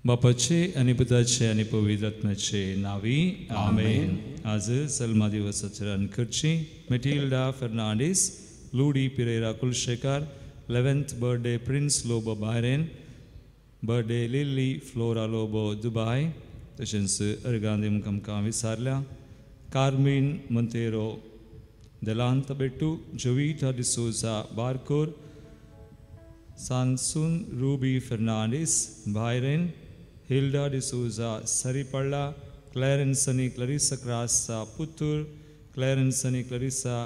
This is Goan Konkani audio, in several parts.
बापाचे आनी पुताचे आनी पवित्र आत्म्याचे नांवी आमेन. आज सलमा दिवस आचरण करची Matilda Fernandes, Ludy Pereira Kulshekar, 11th birthday Prince Lobo Bahrain, birthday Lily Flora Lobo Dubai, तशेंच अर्गांदी आमकां विसारल्या Carmen Monteiro Delanthabettu, Jovita D'Souza Barkur, Sansun Ruby Fernandes Bahrain, Hilda D'Souza Saripalla, Clarence आनी क्लरिसा क्रासा पुत्तूर, क्लॅरन्स आनी क्लरिसा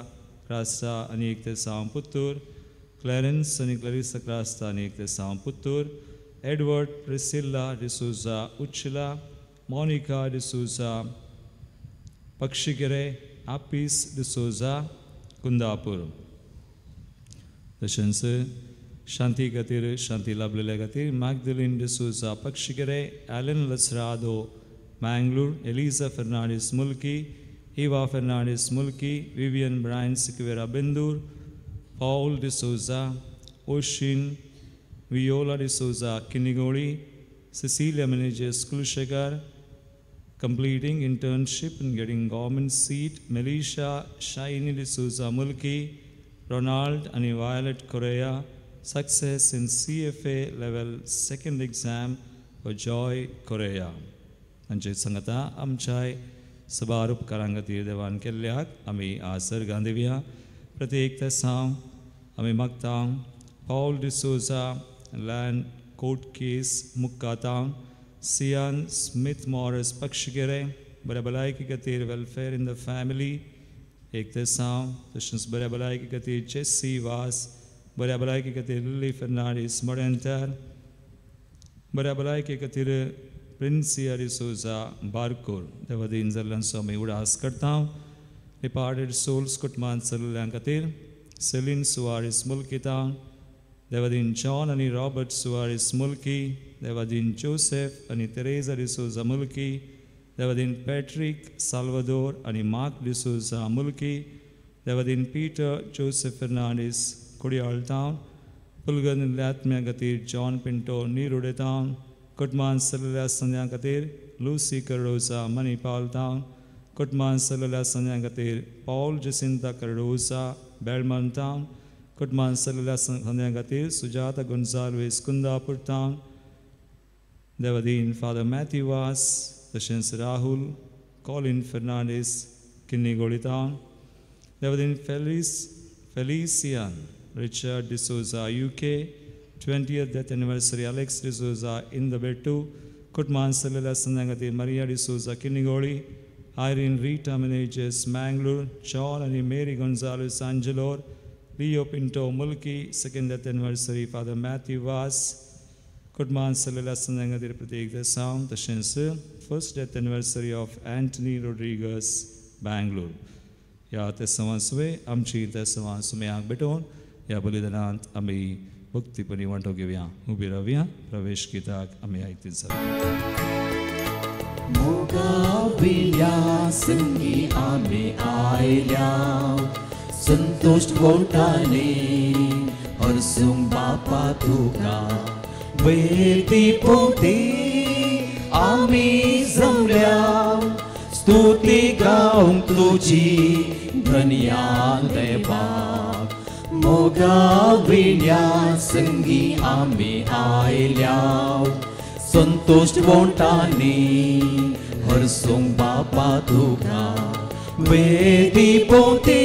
क्रास्ता आनी एक ते साव पुत्तूर, क्लॅरन्स आनी क्लरिसा क्रास्ता आनी एक ते साव Puttur, Edward Priscilla D'Souza Uchila, Monica D'Souza Pakshikere, Apis D'Souza Kundapur. तशेंच शांती खातीर शांती लाभलेल्या खातीर Magdalene D'Souza Pakshikere, Alan Lasrado Mangalore, Eliza Fernandes Mulki, Eva Fernandes Mulki, Vivian Brian Sequeira Bendur, Paul D'Souza, Oshin Viola D'Souza Kinnigoli, Cecilia Menezes Kulshekar, completing internship and getting government seat, Melisha Shiny D'Souza Mulki, Ronald and Violet Correa, success in CFA level second exam for Joy Correa. तांचे सांगता आमच्याय सबार उपकारां खातीर देवान केल्ल्याक आमी आज सर्गां दिवया. प्रत्येक तेसांव आमी मागता Paul D'Souza land court case मुक्काता, Sian Smith Morris Pakshikere, बऱ्या भलायकी खातीर वेलफेअर इन the family एक तेसांव, तशेंच बऱ्या भलायकी खातीर जेसी वास, बऱ्या भलायकी खातीर लिली फर्नांडीस मोडेंतर, बऱ्या भलायकी खातीर प्रिन्सिया डिसोजा बारकोर. देवादीन जाल्ल्यांचो आमी उडास करता. डिपार्टेड सोल्स कुटुंबांत चलल्या खातीर सेलीन सुवारीस मुल्किता, देवादीन जॉन आनी रॉबर्ट सुवारीस मुल्की, देवादीन जोसेफ आनी तेरेजा डिसोजा मुल्की, देवादीन पॅट्रीक साल्वादोर आनी मार्क डिसोजा मुल्की, देवादीन पीटर जोसेफ फर्नांडीस कोडियाळ टावन, पुलगन आत्म्या खातीर जॉन पिंटो निरुडे टावन, कुटुंबांत चलल्या संद्यां खातीर लुसी कर्डोजा मणिपाल टावन, कुटुंबांत चलल्या संद्यां खातीर पॉल जसिंता कर्डोजा बेळमन टावन, कुटुंबांत चलल्या संद्यां खातीर सुजाता गोन्साल्वीस कुंदापूर टावन, देवादीन फादर मॅथ्यू वास, तशेंच राहुल कॉलिन फर्नांडीस किन्नीगोळी टावन, देवादीन Felician Richard D'Souza UK, 20th death anniversary Alex D'Souza in the Bettu, कुटुंबांत चलल्या संद्यां खातीर Maria D'Souza Kinnigoli, Irene Rita Menezes Mangalore, John आनी Mary Gonzalez Angelore, Leo Pinto Mulki, second death anniversary Father Matthew Vaz, कुटुंबांत चलल्या संद्यां खातीर प्रत्येक देसांव, तशेंच first death anniversary of Anthony Rodrigues Bangalore. ह्या तेसांवां सुवे आमची तेसांवां सुम्याक भेटोवन ह्या बलिदानांत आमी भक्तीपणी वांटो घेवया. उबी रावया, प्रवेश गीताक आमी आयकून जावया. मोगाविल्या संगी आमी आयल्या, संतोष वोटाने हरसूंक बापा तुका, वेदी पोती आमी जमल्या, स्तुती गावंक तुजी धन्या देवा. मोगाविल्या संगी आमी आयल्या, संतोष वोटाने हरसूंक बापा तुका, वेदी पोती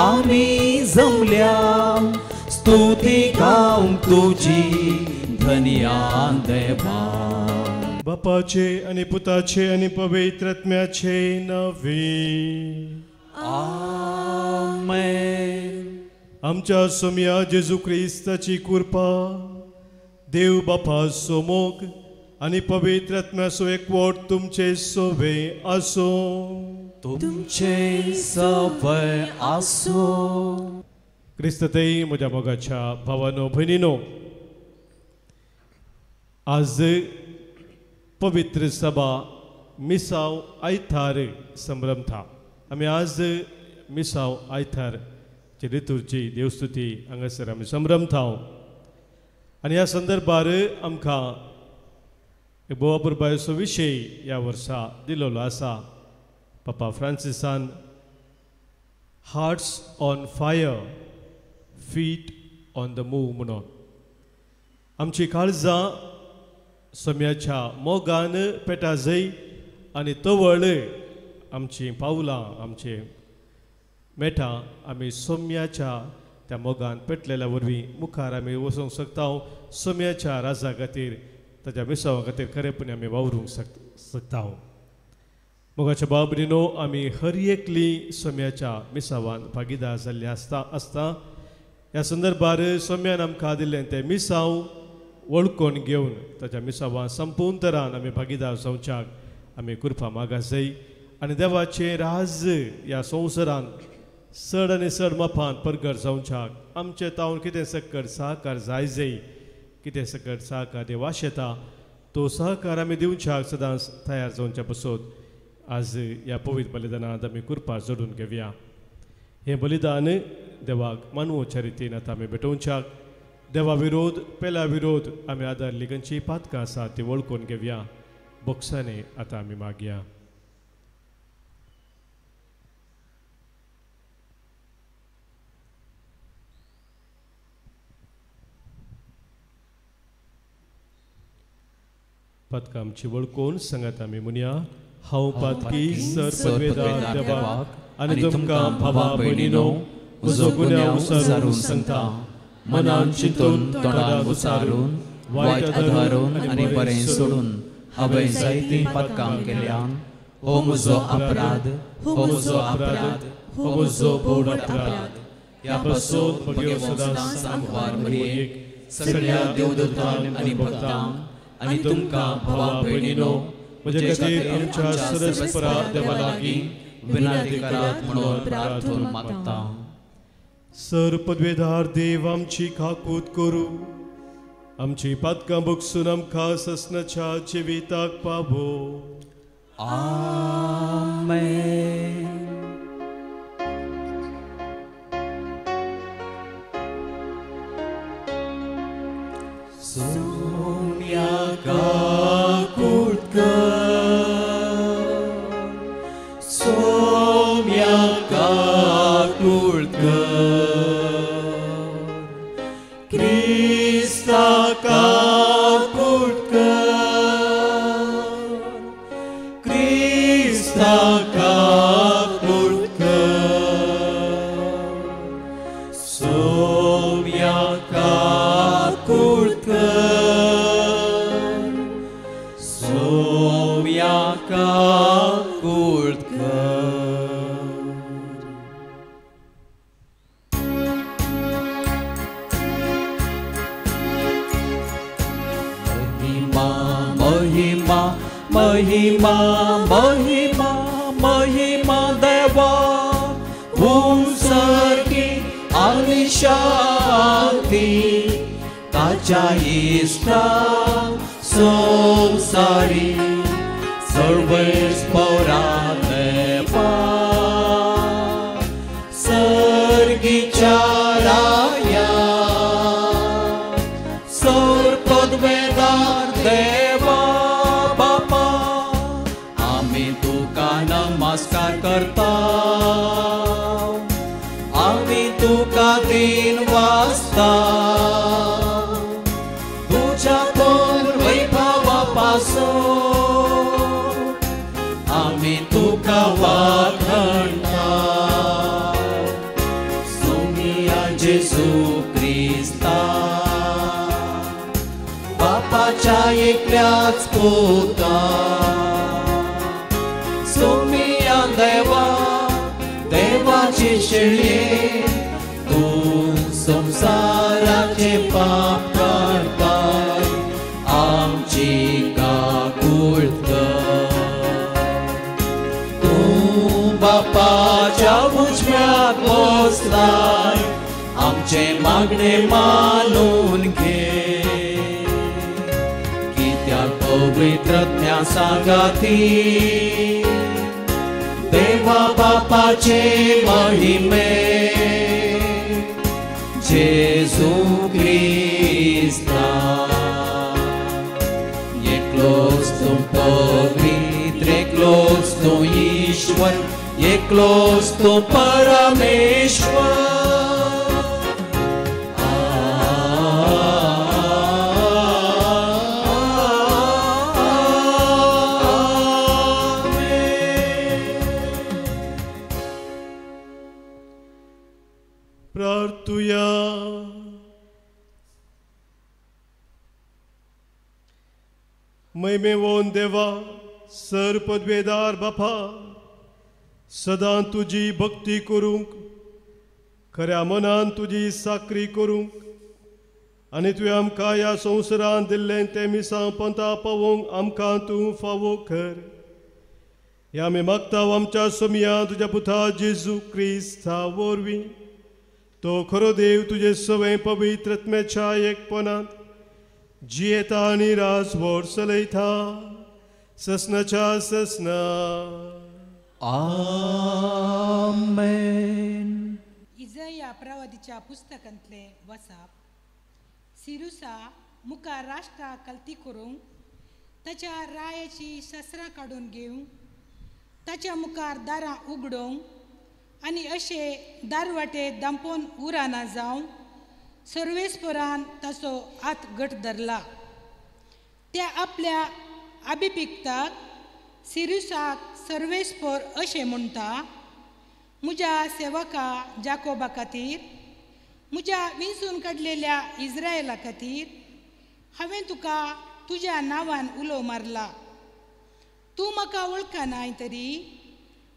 आमी जमल्या, स्तुती गावंक तुजी धन्या देवा. बापाचे आनी पुताचे आनी पवित्र आत्म्याचे नांवे आमेन. आमच्या सोम्या जेजू क्रिस्ताची कृपा, देव बापाचो मोग आनी पवित्र आत्म्याचो एकवट तुमचे सोवे आसूं. तुमचे सवय आसूं. क्रिस्ततई म्हज्या मोगाच्या भावानो भयणीनो, आज पवित्र सभा मिसाव आयतार संभ्रमता। आमी आज मिसाव आयतार लितुर्जी देवस्तुती हांगासर आमी संभ्रमता आनी ह्या संदर्भार आमकां एक भोव अपुरबायेचो विशय ह्या वर्सा दिलोलो आसा। पापा फ्रांसिसान hearts on fire feet on the move म्हणून आमची काळजां सम्याच्या मोगान पेटा जय आनी तवळ आमची पावलां आमचे मेठां आमी सोम्याच्या त्या मोगान पेटलेल्या वरवीं मुखार आमी वचूंक शकता। सोम्याच्या राजा खातीर ताच्या मिसावा खातीर खरेपणी आमी वावरूंक शकता। मोगाच्या बाबरीनो आमी हर एकली सोम्याच्या मिसावान भागीदार जाल्ले आसता आसता ह्या संदर्भार सोम्यान आमकां दिल्लें तें मिसांव वळखून घेवन ताच्या मिसावान संपूर्ण तरान आमी भागीदार जावच्याक आमी कृपा मागा जाय आनी देवाचें राज ह्या संवसारान चड आनी चड मापान परगट जावच्याक आमचे तावन कितें सकट सहकार जाय जाय कितें सकट सहकार देव आशेता तो सहकार आमी दिवच्याक सदांच तयार जावच्या पसत आज ह्या पवित्र बलिदानांत आमी कृपा जोडून घेवया। हें बलिदान देवाक मानवच्या रितीन आतां आमी भेटोवच्याक देवा विरोध पेल्या विरोध आमी आदारली खंयची पातकां आसा ती वळखून घेवया। बोक्सांनी आतां आमी मागया। पातकां आमची वळखून सांगात आमी म्हणया, हांव पातकी सर पदवेदार देवाक आनी तुमकां भावा भयणीनो म्हजो गुन्यांव उचारून सांगता, मनान चिंतून तोंडान उचारून वायट आधारून आनी बरें सोडून हांवें जायतीं पातकां केल्यान। हो म्हजो अपराध, हो म्हजो अपराध, हो म्हजो भोव अपराध। ह्या पासून भगेवो सदांच आमवार मरियेक सगळ्या देवदूतांक आनी भक्तांक आनी तुमकां भावा भयणीनो म्हजे खातीर आमच्या सरस्परा देवा लागीं विनंती करात म्हणून प्रार्थना मागता। सर पदवेदार देव आमची काकूत करूं, आमची पातकां बगसून आमकां ससनाच्या जिविताक पावो। आमेन। सोम्या काकूत कर, सोम्या काकूत कर, क्रिस्ता काकूत कर, क्रिस्ता काकूत कर, सोम्या काकूत कर, सोम्या काकूत कर। महिमा महिमा महिमा महिमा देवा भूसर्गी आनी शांती ताच्या इश्टा संवसारी सर्वेस पौरादेवा सर्गीच्या राया सर पदवेदार देवा बापा आमी तुका नमस्कार करता, आमी तुका दिन वाजता, तुझ्या कोण वैभवा पासून आमी तुका वाखणता। सोमिया जेजू क्रिस्ता बापाच्या एकल्याच पुता, सोमिया देवा देवाची शेळये तूं संवसाराचे पाप काडताय आमची काकूळ कर। तूं बापाच्या उजव्याक बसलाय आमचे मागणे मानून घे, कित्याक पवित्र पवित्रज्ञा सांगाती देवा बापाचे महिमे जेजू क्रिस्ता एकलोच तूं पवित्र एकलोच तूं ईश्वर एकलोच तूं परमेश्वर. प्रार्थुया. महिमेवोन देवा सर पदवेदार बापा सदां तुजी भक्ती करूंक खऱ्या मनान तुजी साकरी करूंक आनी तुवें आमकां ह्या संवसारांत दिल्लें तें मिसां पंथा पावोवंक आमकां तूं फावो कर. ह्या आमी मागता आमच्या सोमया तुज्या पुता जेजू क्रिस्ता वरवीं तो खरो देव तुजे सवें पवित्रत्म्याच्या एकपणांत जियेता आनी राजवट चलयता ससनाच्या ससना. आमेन. इजया प्रवादीच्या पुस्तकांतले वसाप. सिरुसा मुखार राष्ट्रा कल्ती करूंक ताच्या रायाची शस्त्रां काडून घेवंक ताच्या मुखार दारां उगडोवंक आनी अशे दारवाटे दांपोवन उराना जावं सर्वेस्परान ताचो हात घट धरला. त्या आपल्या अभिपिक्ताक सिरुसाक सर्वेस्पर अशें म्हणटा, म्हज्या सेवका जाकोबा खातीर म्हज्या विंचून काडलेल्या इस्रायला खातीर हांवें तुका तुज्या नांवान उलो मारला. तूं म्हाका वळखनाय तरी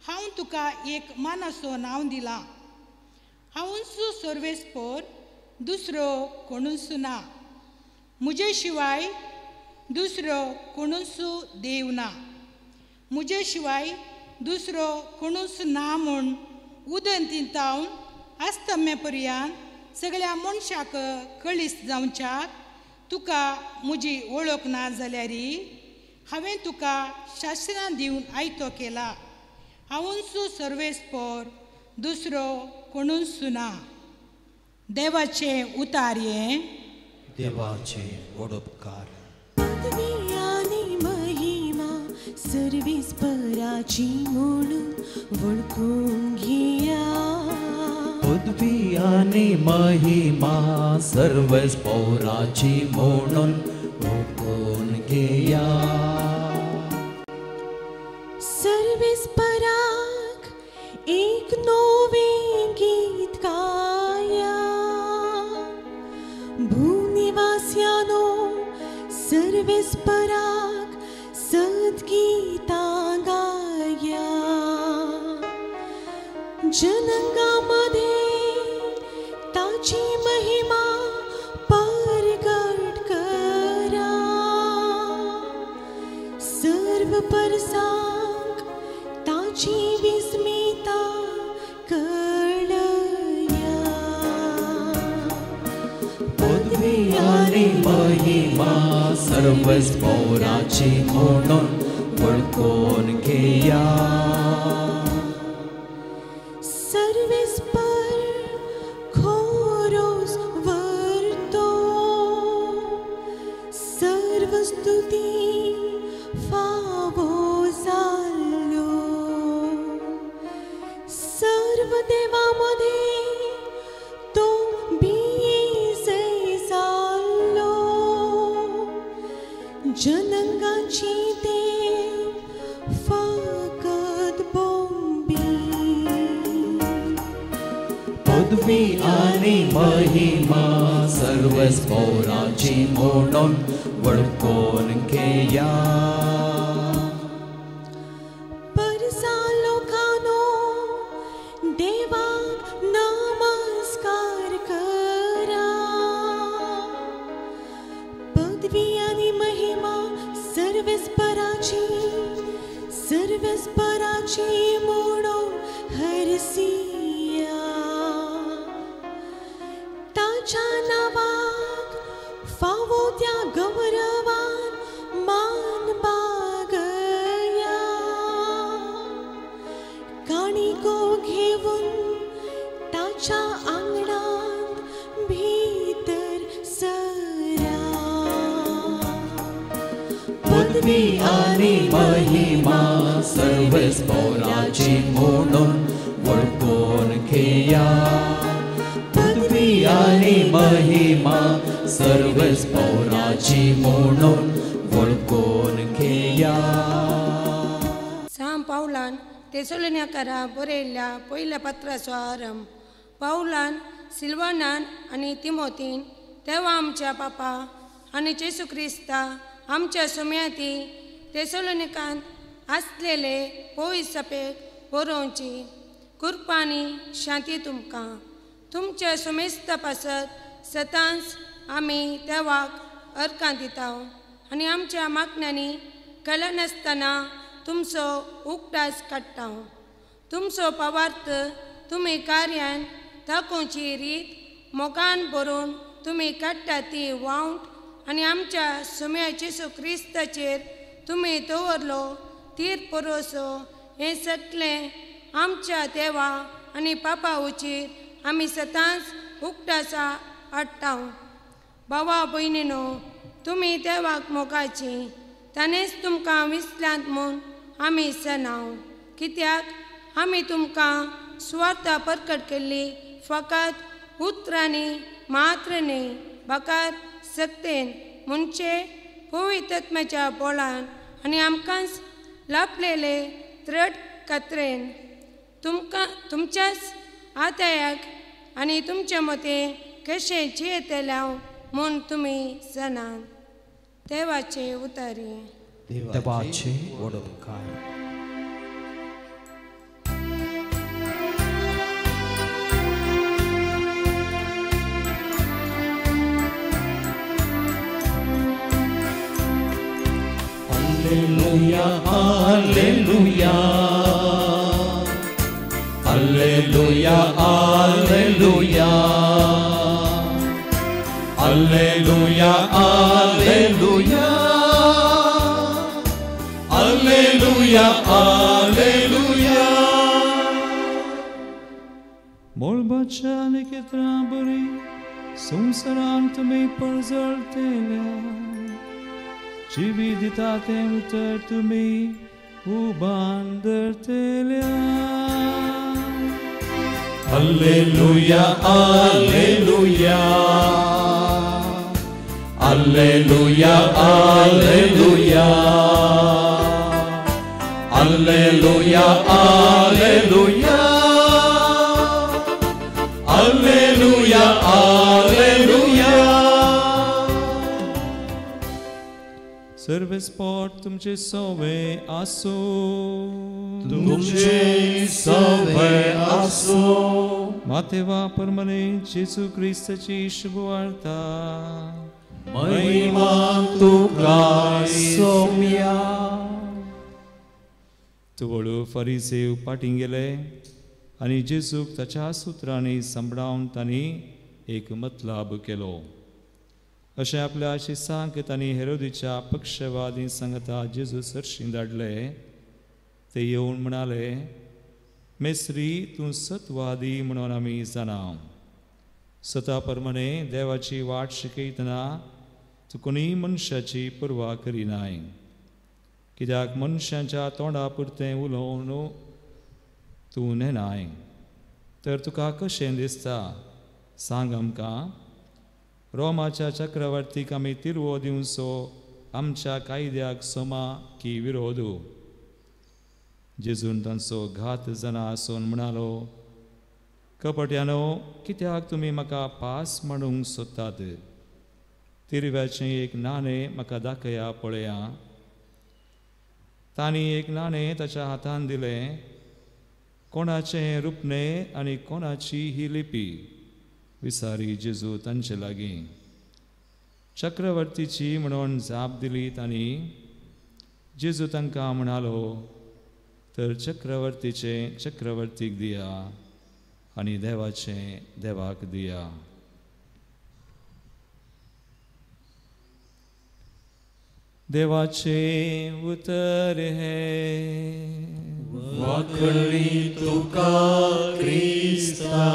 हांव तुका एक मानासो नांव दिलां. हांवूच सर्वेस्पर दुसरो कोणूच ना. म्हजे शिवाय दुसरो कोणूच देव ना. म्हजे शिवाय दुसरो कोणूच ना म्हूण उदंतींतावन आस्तम्य पर्यंत सगळ्या मनशाक कळीस जावच्याक तुका म्हजी वळख ना जाल्यार हांवें तुका शास्त्रां दिवन आयतो केला. हांवूच सर्वेस्पर दुसरो कोणूच ना. देवाचें उतार हें देवाचे वडोपकार. पदवी आनी महिमा सर्वेस्पराची म्हणून वळखून घेया. पदवी आनी महिमा सर्वेस्पराची म्हणून वळखून घेया. सर्वेस्पराक एक नवें गीत गाया. भूनिवास्यानो सर्वेस्पराक सद्गीतां गाया. जनंगामध्ये ताची महिमा परगट करा. सर्व परसांक ताची विस्मिता कळया. पदवी आनी महिमा सर्वेस्पराची म्हणून वळखून घेया. सर्वेस्पर खोरोस वर्तो सर्व स्तुती फावो जाल्लो. सर्व देवामध्ये तो बीजय जाल्लो. जनंगाची देव फकत बोंबी. पदवी आनी महिमा सर्वेस्पराची म्हणून वळखून घेया. परसा लोकांनो देवाक नमस्कार करा. पदवी आनी महिमा सर्वेस्पराची सर्वेस्पराची म्हणून हरसिया. ताच्या नांवाक फावो त्या गौरवान मान आनी महिमा सर्वेस्पोराची म्हणून वळखून घेया. पदवी आनी महिमा सर्वेस्पोराची म्हणून वळखून घेया. साम पावलान तेसोलोनिकरा बरयल्ल्या पयल्या पत्राचो आरंभ. पावलान सिल्वानान आनी तिमोतीन तेवा आमच्या पापा आनी जेसू क्रिस्ता आमच्या सुम्याती तेसोलोनिकांत आसलेले पवित्र सभेक बरोवची. कृपा आनी शांती तुमकां. तुमच्या सुमेस्ता पासत सतांच आमी देवाक अर्कां दिता आनी आमच्या मागण्यांनी कळनासतना तुमचो उगडास काडटा. तुमचो पवार्थ तुमी कार्यान दाखोवची रीत मोगान भरून तुमी काडटा ती वावट आनी आमच्या सुम्या जेसू क्रिस्ताचेर तुमी दवरलो तीर परोसो हें सगळें आमच्या देवा आनी पापा उचीर आमी सदांच उगडासा हाडटा. भावा भयणीनो, तुमी देवाक मोगाची ताणेंच तुमकां विसल्यांत म्हूण आमी सनाव. कित्याक आमी तुमकां सुवार्था परकट केल्ली फकत उतरांनी मात्र न्हय बगर सक्तेन म्हणजे पवित्र आत्म्याच्या बोळान आनी आमकांच लाभलेले त्रट कत्रेन तुमकां तुमच्याच आतायाक आनी तुमच्या मते कशें जियेतले म्हूण तुमी जाणात. देवाचे उतारी. देवाचे वडोपकार. Alleluia, alleluia, alleluia, alleluia, alleluia, alleluia, alleluia, alleluia. मोळबाच्या नखेत्रां बरी संवसारांत तुमी परजळटल्या. जिवी दिता तें उतर तुमी उबान धरतल्या. Alleluia, alleluia, alleluia, alleluia, alleluia, alleluia, alleluia, alleluia. सर्वेस्पोर तुमचे सवे आसूं. तुमचे सवे आसूं. मातेवा परमने जेजू क्रिस्ताची शुभवार्ता. महिमा तुका सोम्या. तुवळू फरिसेव पाटीं गेले आनी जेजूक ताच्या सुत्रांनी सांबडावन तांणी एक मतलाब केलो. अशें आपल्या शिसांक तांणी हेरोदीच्या पक्षवादी सांगता जेजू सरशीं धाडले. ते येवन म्हणाले, मेस्त्री तूं सत्वादी म्हणून आमी जाणा. सता प्रमाणे देवाची वाट शिकयतना तूं कोणीय मनशाची पर्वा करिनाय. कित्याक मनशांच्या तोंडा पुरतें उलोवन तूं नेनाय. तर तुका कशें दिसता सांग आमकां. रोमाच्या चक्रवर्तीक आमी तिरवो दिवचो आमच्या कायद्याक समा की विरोध. जेजून तांचो घात जाणा आसून म्हणालो, कपट्यानो, कित्याक तुमी म्हाका पास म्हणूंक सोदतात? तिरव्याचें एक नाणें म्हाका दाखया पळया. तांणी एक नाणें ताच्या हातान दिलें. कोणाचें हें रुपणें आनी कोणाची ही लिपी? विसारी जेजू तांचे लागीं. चक्रवर्तीची म्हणून जाप दिली तांणी. जेजू तांकां म्हणालो, तर चक्रवर्तीचें चक्रवर्तीक दिया आनी देवाचें देवाक दिया. देवाचें उतर हें. वाखणी तुका क्रिस्ता.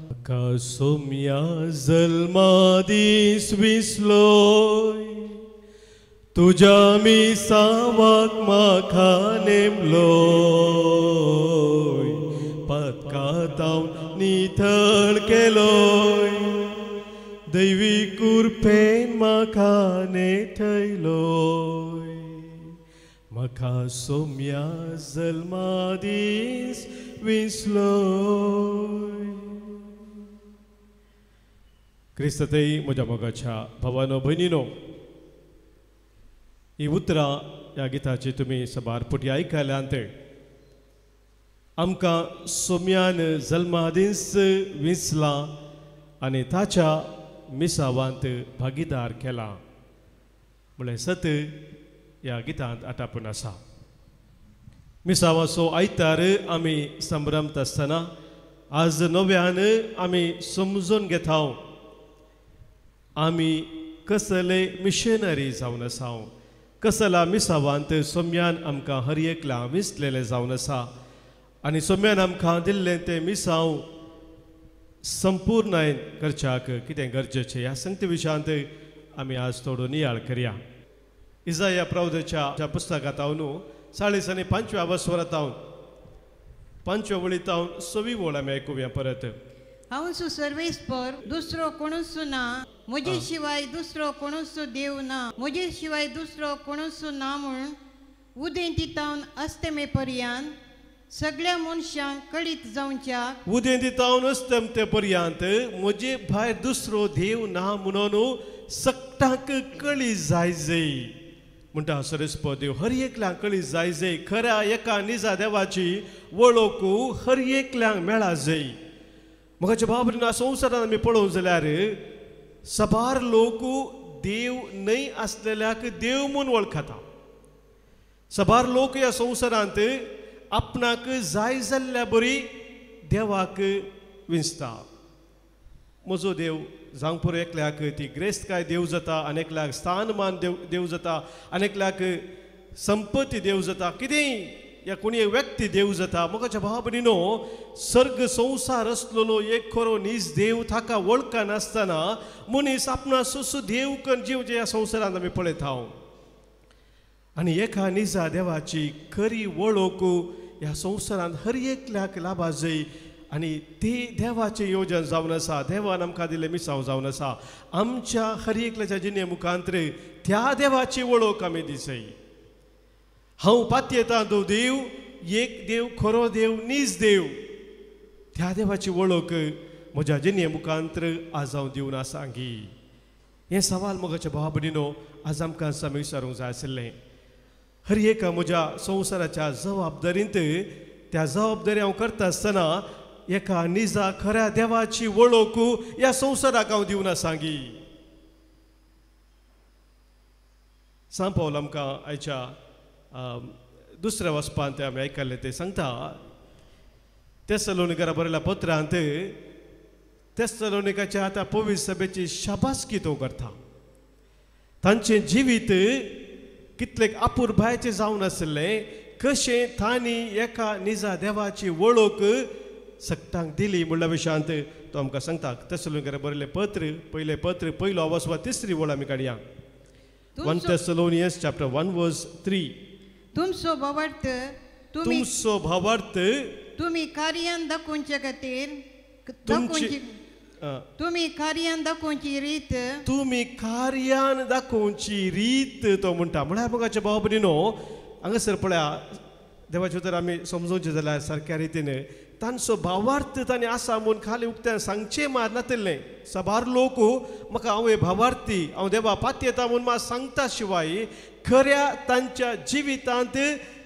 म्हाका सोम्या जल्मा दीस विसलोय, तुज्या मिसावाक म्हाका नेमलोय पदकातावन नितळ केलोय दैवी कृपेन म्हाका नेठयलोय म्हाका सोम्या जल्मा दीस विसलोय. क्रिस्ततय म्हज्या मोगाच्या भावानो भयणीनो, ही उतरां ह्या गिताची तुमी सबार पुटी आयकल्यांत. आमकां सोम्यान जल्मा दीस विसला आनी ताच्या मिसावांत भागीदार केला म्हळ्यार सत ह्या गितांत आटापून आसा. मिसावाचो आयतार आमी संभ्रमत आसतना आज नव्यान आमी समजून घेता आमी कसले मिशनरी जावन आसा, कसला मिसावांत सोम्यान आमकां हर एकला विसलेलें जावन आसा आनी सोम्यान आमकां दिल्लें तें मिसांव संपूर्णायन करच्याक कितें गरजेचें ह्या संगती विशयांत आमी आज थोडो नियाळ करया. इजाया प्रवदेच्या पुस्तकांत हांव 40 आनी 5व्या वस्वरांत 5व्या वळींत 6वी वळ आमी आयकुया परत. हांव सर्वेस्पर, दुसरो कोणूच ना, म्हजे शिवाय दुसरो कोणूच देव ना, म्हजे शिवाय दुसरो कोणूच ना म्हूण उदेंतीतावन अस्तमे पर्यंत सगळ्या मनशांक कळीत जावच्या. उदेंतीतावन अस्तमते पर्यंत म्हजे भायर दुसरो देव ना म्हणून सगळ्यांक कळी जाय जय म्हणटा सर्वेस्पर देव. हर एकल्यांक कळी जाय जय, खऱ्या एका निजा देवाची वळख हर एकल्यांक मेळा जय. म्हाका बाबरीन संवसारान आमी पळोवंक जाल्यार सबार लोक देव न्हय आसलेल्याक देव म्हूण वळखता. सबार लोक ह्या संवसारांत आपणाक जाय जाल्ल्या बरी देवाक विंचता. म्हजो देव जावंक पुरो एकल्याक ती ग्रेस्तकाय देव जाता, आनी एकल्याक स्थानमान देव जाता, आनी एकल्याक संपत्ती देव जाता, कितेंय या कोणी एक व्यक्ती देव जाता. म्हाका भाव भयणीनो, सर्ग संवसार आसलेलो एक खरो नीज देव ताका वळखनासतना मनीस आपणा सुसू देव करून जिवचें ह्या संवसारांत आमी पळयता. आनी एका निजा देवाची खरी वळख ह्या संवसारांत हर एकल्याक लाभा जाय आनी ती देवाचें योजन जावन आसा. देवान आमकां दिल्लें मिसांव जावन आसा. आमच्या हर एकल्याच्या जिणे मुखांतर त्या देवाची वळख आमी दिसय. हांव पातयेतां तो देव एक देव, खरो देव, नीज देव, त्या देवाची वळख म्हज्या जिणे मुखांतर आज हांव दिवन आसांगी. हें सवाल म्हज्या भावा भयणीनो आज आमकां आमी विचारूंक जाय आशिल्लें. हर एका म्हज्या संवसाराच्या जबाबदारींत त्या जबाबदारी हांव करता आसतना एका निजा खऱ्या देवाची वळख ह्या संवसाराक हांव दिवन आसांगी. सांग पावल आमकां आयच्या दुसऱ्या वचपांत आमी आयकल्लें तें सांगता. तेसलोनिकारा बरयल्या पत्रांत तेसलोनिकाच्या आतां पवित्र सभेची शाबासकी तो करता. तांचें जिवीत कितले आपुरभायेचें जावन आशिल्लें, कशें तांणी एका निजा देवाची वळख सगटांक दिली म्हणल्या विशयांत तो आमकां सांगता. तेसलोनिकारा बरयलें पत्र, पयलें पत्र, पयलो आवाज वा तिसरी वळ आमी काडया. 1 Thessalonians chapter 1 verse 3. तुमचो भावार्थ तुमचो भावार्थ तुमी कार्यान दाखोवचे खातीर तुमी कार्यान दाखोवची रीत तुमी कार्यान दाखोवची रीत तो म्हणटा. म्हळ्यार मोगाच्या भाव भयणीनो, हांगासर पळया देवाचें उतर आमी समजोवचें जाल्यार सारक्या रितीन तांचो भावार्थ तांणी आसा म्हूण खाली उक्त्यान सांगचें मार नातिल्लें. साबार लोक म्हाका हांव हे भावार्थी, हांव देवा पातयेता म्हूण म्हाका सांगता शिवाय खऱ्या तांच्या जिवितांत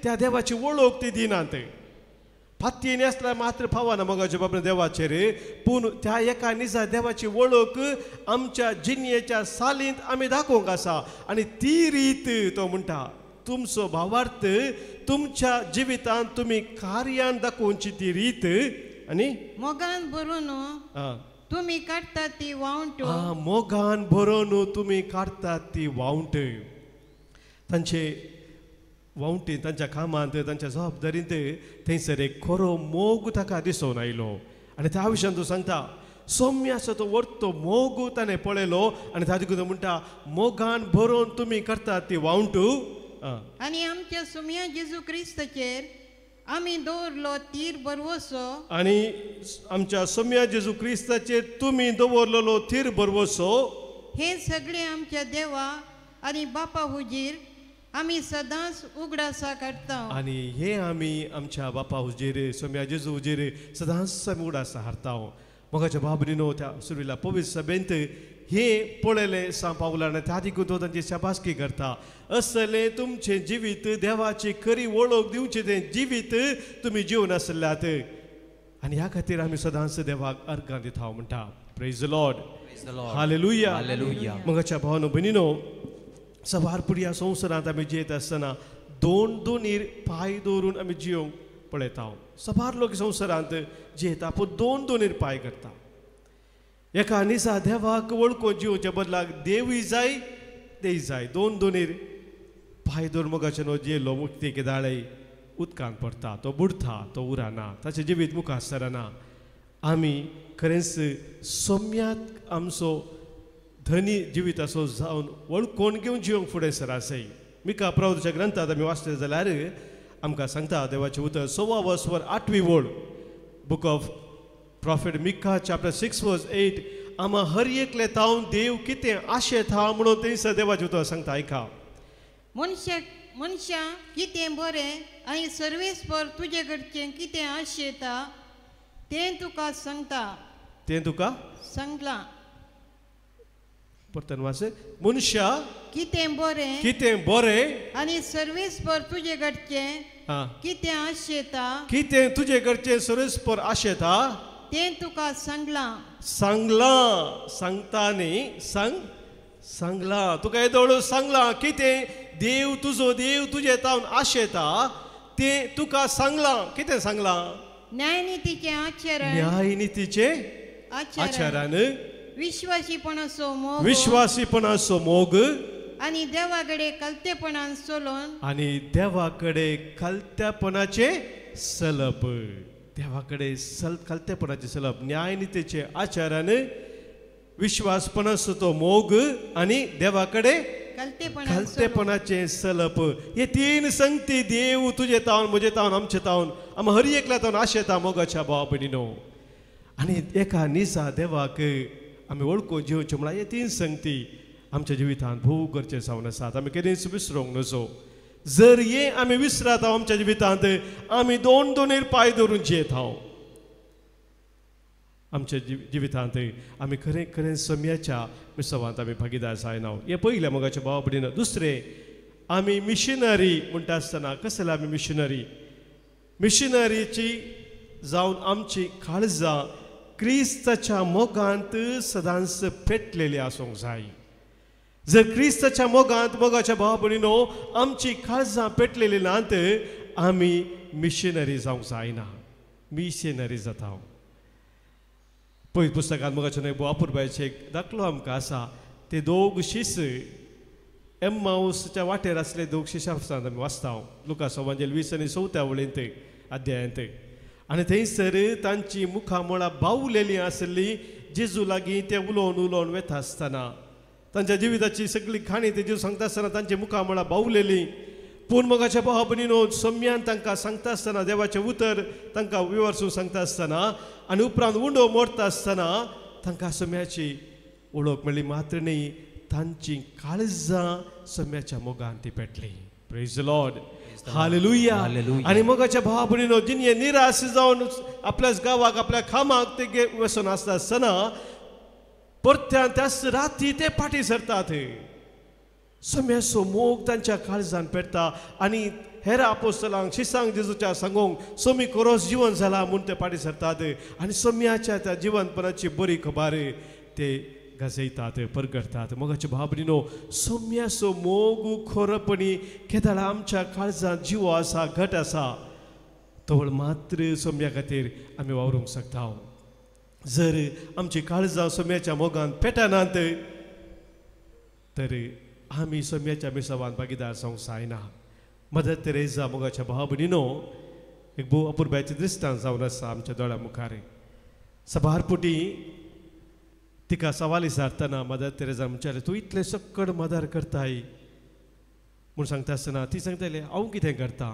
त्या देवाची वळख ती दिनात. पातयेन आसल्यार मात्र पावना मोगाच्या बाबा देवाचेर, पूण त्या एका निजा देवाची वळख आमच्या जिणेच्या सालींत आमी दाखोवंक आसा. आनी ती रीत तो म्हणटा तुमचो भावार्थ तुमच्या जिवितांत तुमी कार्यान दाखोवची ती रीत आनी मोगान भरून तुमी काडटात ती वावंट. मोगान भरून तुमी काडटात ती वावंट. तांचे वावंटी तांच्या कामांत तांच्या जबाबदारींत थंयसर एक खरो मोग ताका दिसून आयलो. आनी त्या विशयान तूं सांगता सोम्याचो तो वर्तो मोग ताणें पळयलो आनी ताजे म्हणटा मोगान भरोवन तुमी करतात ती वावंटू. आनी आमच्या सोम्या जेजू क्रिस्ताचेर आमी दवरलो तीर बरवसो. आनी आमच्या सोम्या जेजू क्रिस्ताचेर तुमी दवरलेलो थीर बरवसो. हे सगळे आमच्या देवा आनी बापा हुजीर आमी सदांच उगडासा काडटा. आनी हे आमी आमच्या बापा हुजीर सोम्या जेजू हुजीर सदांच आमी उगडासा हाडटा. मोगाच्या बाबरीनो त्या सुरवेला पवित्र सभेंत हे पळयलें सांव पावलान त्या दिकून तो तांची शाबासकी करता. असलें तुमचें जिवीत देवाची खरी वळख दिवचें तें जिवीत तुमी जिवन आसल्यात आनी ह्या खातीर आमी सदांच देवाक अर्गां दिता म्हणटा. Praise the Lord. Hallelujah. मोगाच्या भावानो भयणीनो, सवार पुरया संवसारांत आमी जियेत आसतना दोन दोनीर पांय दवरून आमी जियोंक पळयता. सबार लोक संवसारांत जियेता पूण दोन दोनीर पांय करता. एका निसा देवाक वळखून जिवच्या बदलाक देवूय जाय तेय जाय. दोन दोनीर पांय दवरून मोगाचे न्हू जियेलो मुक्ती केदाळे उदकांत पडटा, तो बुडटा, तो उरना, ताचें जिवीत मुखार सरना. आमी खरेंच सोम्यात आमचो धनी जिविताचो जावन वळखून घेवन जिवंक फुडें सरासय. मिका प्रवच्या ग्रंथांत आमी वाचले जाल्यार आमकां सांगता देवाचें उतर 6 वर्स 8वी ओळ, book of prophet Micah chapter 6 verse 8, आमा हर एकले तावन देव कितें आशेता म्हणून थंयसर देवाचें उतर सांगता. आयका, मनशां कितें बरें आनी सर्वेस्पर तुजे कडचें कितें आशेता तें तुका सांगता. तें तुका सांगलां. परतन वाच. मनशा कितें बरें, कितें बरें आनी सर्वेस्पर तुजे कडचें कितें आशेता, कितें तुजे कडचें सर्वेस्पर आशेता तें तुका सांगलां. सांगलां, सांगता न्ही, सांगलां तुका येदोळ सांगलां कितें देव तुजो देव तुजे तावन आशेता तें तुका सांगलां. कितें सांगलां? न्यायनितीचें आचरण, न्यायनितीचें आचरण, विश्वासीपणाचो मोग, विश्वासीपणाचो मोग आनी देवा कडेन कलतेपणान चलोवन, आनी देवा कडेन कलतेपणाचें सलप, देवा कडेन कलतेपणाचें सलप, न्यायनितीचें आचरण, विश्वासपणाचो तो मोग आनी देवा कडेन कलतेपणाचें सलप. हे तीन संगती देव तुजे तावन म्हजे तावन आमचे तावन आम हर एकल्या तावन आशेता मोगाच्या भाव भयणीनो. आनी एका निसा देवाक आमी वळखून जिवचें म्हळ्यार हे तीन संगती आमच्या जिवितांत भोव गरजें जावन आसात. आमी केन्नाच विसरूंक नजो. जर हे आमी विसरात आमच्या जिवितांत आमी दोन दोनीर पांय दवरून जियेत हांव. आमच्या जिवितांत आमी खरें खरें सम्याच्या मिसवांत आमी भागीदार जायना. हें पयलें मोगाच्या भावा भयणीनो. दुसरें, आमी मिशनरी म्हणटा आसतना कसले आमी मिशनरी? मिशनरीची जावन आमची काळजां क्रिस्ताच्या मोगांत सदांच पेटलेली आसूंक जाय. जर क्रिस्ताच्या मोगांत मोगाच्या भावा भयणीनो आमची काळजां पेटलेली नात आमी मिशनरी जावंक जायना, मिशनरी जाता. पयलीं पुस्तकांत मोगाच्या न्हय अपुरबायचें एक दाखलो आमकां आसा. ते दोग शिस एम्माउसच्या वाटेर आसले दोग शिश्यां आमी वाचता लुकास वांजेल 20 आनी 4 वळींत अध्यायांत. आनी थंयसर तांची मुखामळां बावलेलीं आसली जेजू लागीं ते उलोवन उलोवन वेता आसतना तांच्या जिविताची सगळी काणी ते जेजू सांगता आसतना तांची मुखामळां बावलेलीं. पूण मोगाच्या भावा भयणीनो सम्यान तांकां सांगता आसतना देवाचें उतर तांकां विवर्सून सांगता आसतना आनी उपरांत उंडो मोडटा आसतना तांकां सम्याची वळख मेळ्ळी. मात्र न्ही, तांची काळजां सम्याच्या मोगान ती पेटली. Praise the Lord. Hallelujah. आनी मोगाच्या भावा भयणीनो जिणें निराश जावन आपल्याच गांवाक आपल्या कामाक ते वचून आसता आसतना परत्यान त्याच राती ते फाटीं सरतात. सम्याचो मोग तांच्या काळजान पेटता आनी हेर आपोस्तलांक शिसांक जेजूच्या सांगूंक सोमी कोरोस जिवन जाला म्हूण ते फाटीं सरतात आनी सोम्याच्या त्या जिवनपणाची बरी खबर ते गाजयतात, परगटतात. मोगाचे भाव भयणीनो, सोम्याचो मोग खरोपणी केदाळा आमच्या काळजांत जिवो आसा, घट आसा, तवळ मात्र सोम्या खातीर आमी वावरूंक शकता. जर आमची काळजां सोम्याच्या मोगान पेटनात तर आमी सोम्याच्या मिसावान भागीदार जावंक जायना. मदर तेरेजा मोगाच्या भाव भयणीनो एक भोव अपुरबायचें दृश्टांत जावन आसा आमच्या दोळ्या मुखार. सबार पुटी तिका सवाल विचारतना मदर तेरेजा म्हणटाले तूं इतलें सक्कड मदर करताय म्हूण सांगता आसतना ती सांगताली हांव कितें करता,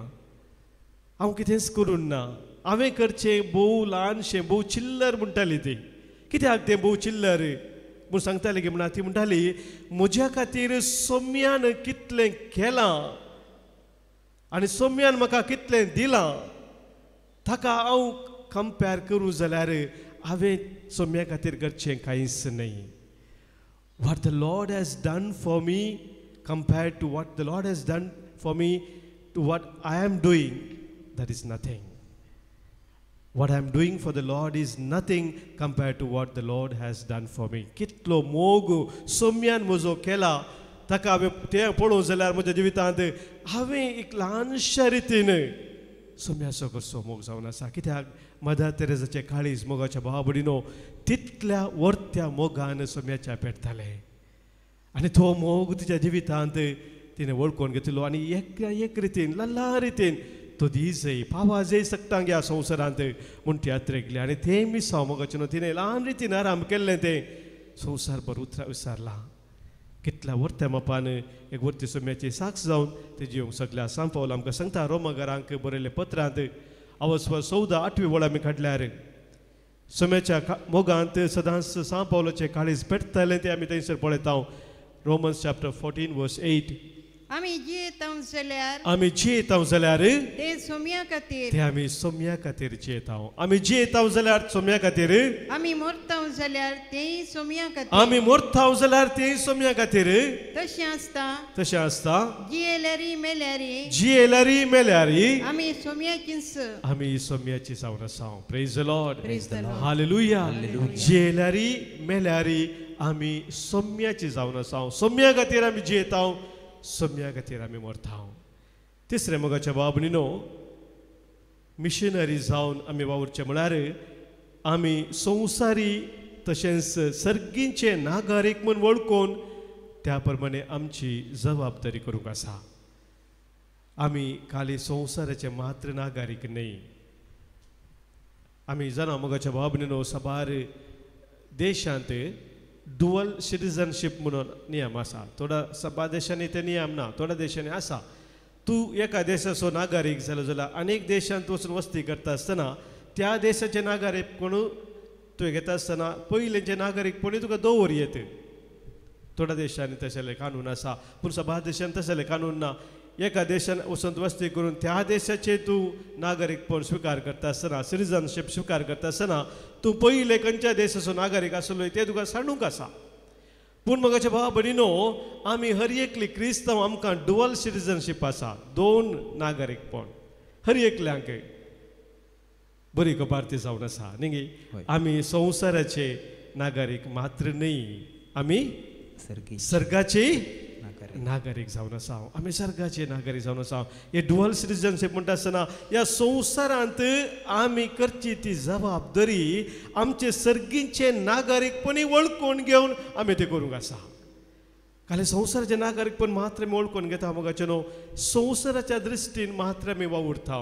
हांव कितेंच करूं ना, हांवें करचें भोव ल्हानशें भोव चिल्लर म्हणटाली ती. कित्याक तें भोव चिल्लर म्हूण सांगताली की म्हणा ती म्हणटाली म्हज्या खातीर सोम्यान कितलें केलां आनी सोम्यान म्हाका कितलें दिलां ताका हांव कंपेर करूं जाल्यार हांवें सोम्या खातीर करचें कांयच न्हय. What the Lord has done for me compared to what the Lord has done for me to what I am doing, that is nothing. What I am doing for the Lord is nothing compared to what the Lord has done for me. कितलो मोग सोम्यान म्हजो केला ताका हांवें तें पळोवंक जाल्यार म्हज्या जिवितांत हांवें एक ल्हानशा रितीन सोम्याचो कसो मोग जावन आसा. कित्याक मदर तेरेजाचें काळीज मोगाच्या भावा भयणीनो तितल्या वर्त्या मोगान सोम्याच्या पेटतालें आनी तो मोग तिच्या जिवितांत तिणें वळखून घेतलो आनी एक एक रितीन ल्हान रितीन तो दीसय पावाजय सकता ह्या संवसारांत म्हूण ती यात्रेक आनी तें मिसांव मोगाचें न्हू तिणें ल्हान रितीन आराम केल्लें तें संवसारभर उतरां विसारलां. कितल्या वर्त्या मापान एक वर्ती सोम्याची साक्ष जावन ते जिवंक सगल्या सांपावल आमकां सांगता रोमगरांक बरयल्ले पत्रांत अवस्वर 14 8वी वळ आमी काडल्यार सोम्याच्या मोगांत सदांच सांपावलाचें काळीज पेटतालें तें आमी थंयसर पळयता. Romans chapter 14 verse 8. आमी जियेतांव जाल्यार, आमी जियेतांव जाल्यार ते सोम्या खातीर, ते आमी सोम्या खातीर जियेतांव. आमी जियेतांव जाल्यार सोम्या खातीर, आमी मरतांव जाल्यार तेय सोम्या खातीर, आमी मरतांव जाल्यार तेय सोम्या खातीर. तशें आसता, तशें आसता जियेल्यारी मेल्यारी, जियेल्यारी मेल्यारी आमी सोम्याचीच, आमी सोम्याची जावन आसा. Praise the Lord, hallelujah. जियेल्यारी मेल्यारी आमी सोम्याची जावन आसा. सोम्या खातीर आमी जियेतांव, सोम्या खातीर आमी मरतांव. तिसरें मोगाच्या भाव भयणीनो मिशनरी जावन आमी वावुरचें म्हळ्यार आमी संवसारी तशेंच सर्गींचे नागरीक म्हूण वळखून त्या प्रमाणे आमची जबाबदारी करूंक आसा. आमी खाली संवसाराचे मात्र नागरीक न्हय. आमी जाणा मोगाच्या भाव भयणीनो साबार देशांत डुअल सिटिजनशीप म्हणून नियम आसा. थोड्या सभा देशांनी ते नियम ना, थोड्या देशांनी आसा. तूं एका देशाचो नागरीक जालो जाल्यार अनेक देशांत वचून वस्ती करता आसतना त्या देशाचे नागरीकपण तुवें घेता आसतना पयलेंचें नागरीकपणूय तुका दवर येत. थोड्या देशांनी तशें कानून आसा, पूण सभा देशांत तशें कानून ना. एका देशान वचून वस्ती करून त्या देशाचें तूं नागरीकपण स्विकार करता आसतना, सिटिजनशीप स्विकार करता आसतना तूं पयले खंयच्या देशाचो नागरीक आसलो तें तुका सांडूंक आसा. पूण मोगाच्या भावा भयणीनो आमी हर एकली क्रिस्तांव आमकां डुअल सिटिजनशीप आसा, दोन नागरीकपण हर एकल्यांक. बरी खबर ती जावन आसा न्ही. आमी संवसाराचे नागरीक मात्र न्हय, आमी सर्गाचे नागरीक जावन आसा. आमी सर्गाचे नागरीक जावन आसा. हे डुअल सिटिजनशीप म्हणटा आसतना ह्या संवसारांत आमी करची ती जबाबदारी आमचे सर्गींचे नागरीकपणी वळखून घेवन आमी तें करूंक आसा. खाली संवसाराचे नागरीकपण मात्र आमी वळखून घेता मोगाचे न्हू, संवसाराच्या दृश्टीन मात्र आमी वावुरता.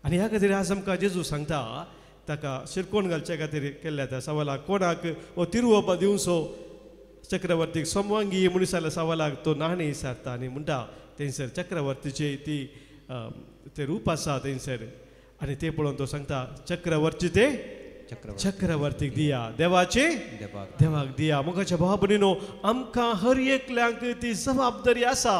आनी ह्या खातीर आज आमकां जेजू सांगता ताका शिरकोण घालच्या खातीर केल्ल्या त्या सवालाक कोणाक हो तिरुवपा दिवचो चक्रवर्तीक सोमवांगी म्हणून सवालाक तो नाणी विचारता आनी म्हणटा थंयसर चक्रवर्तीचे ती ते रूप आसा थंयसर आनी ते पळोवन तो सांगता चक्रवर्ती ते चक्रवर्तीक दिया, देवाचे देवाक दिया. मोगाच्या भावा भयणीनो आमकां हर एकल्यांक ती जबाबदारी आसा.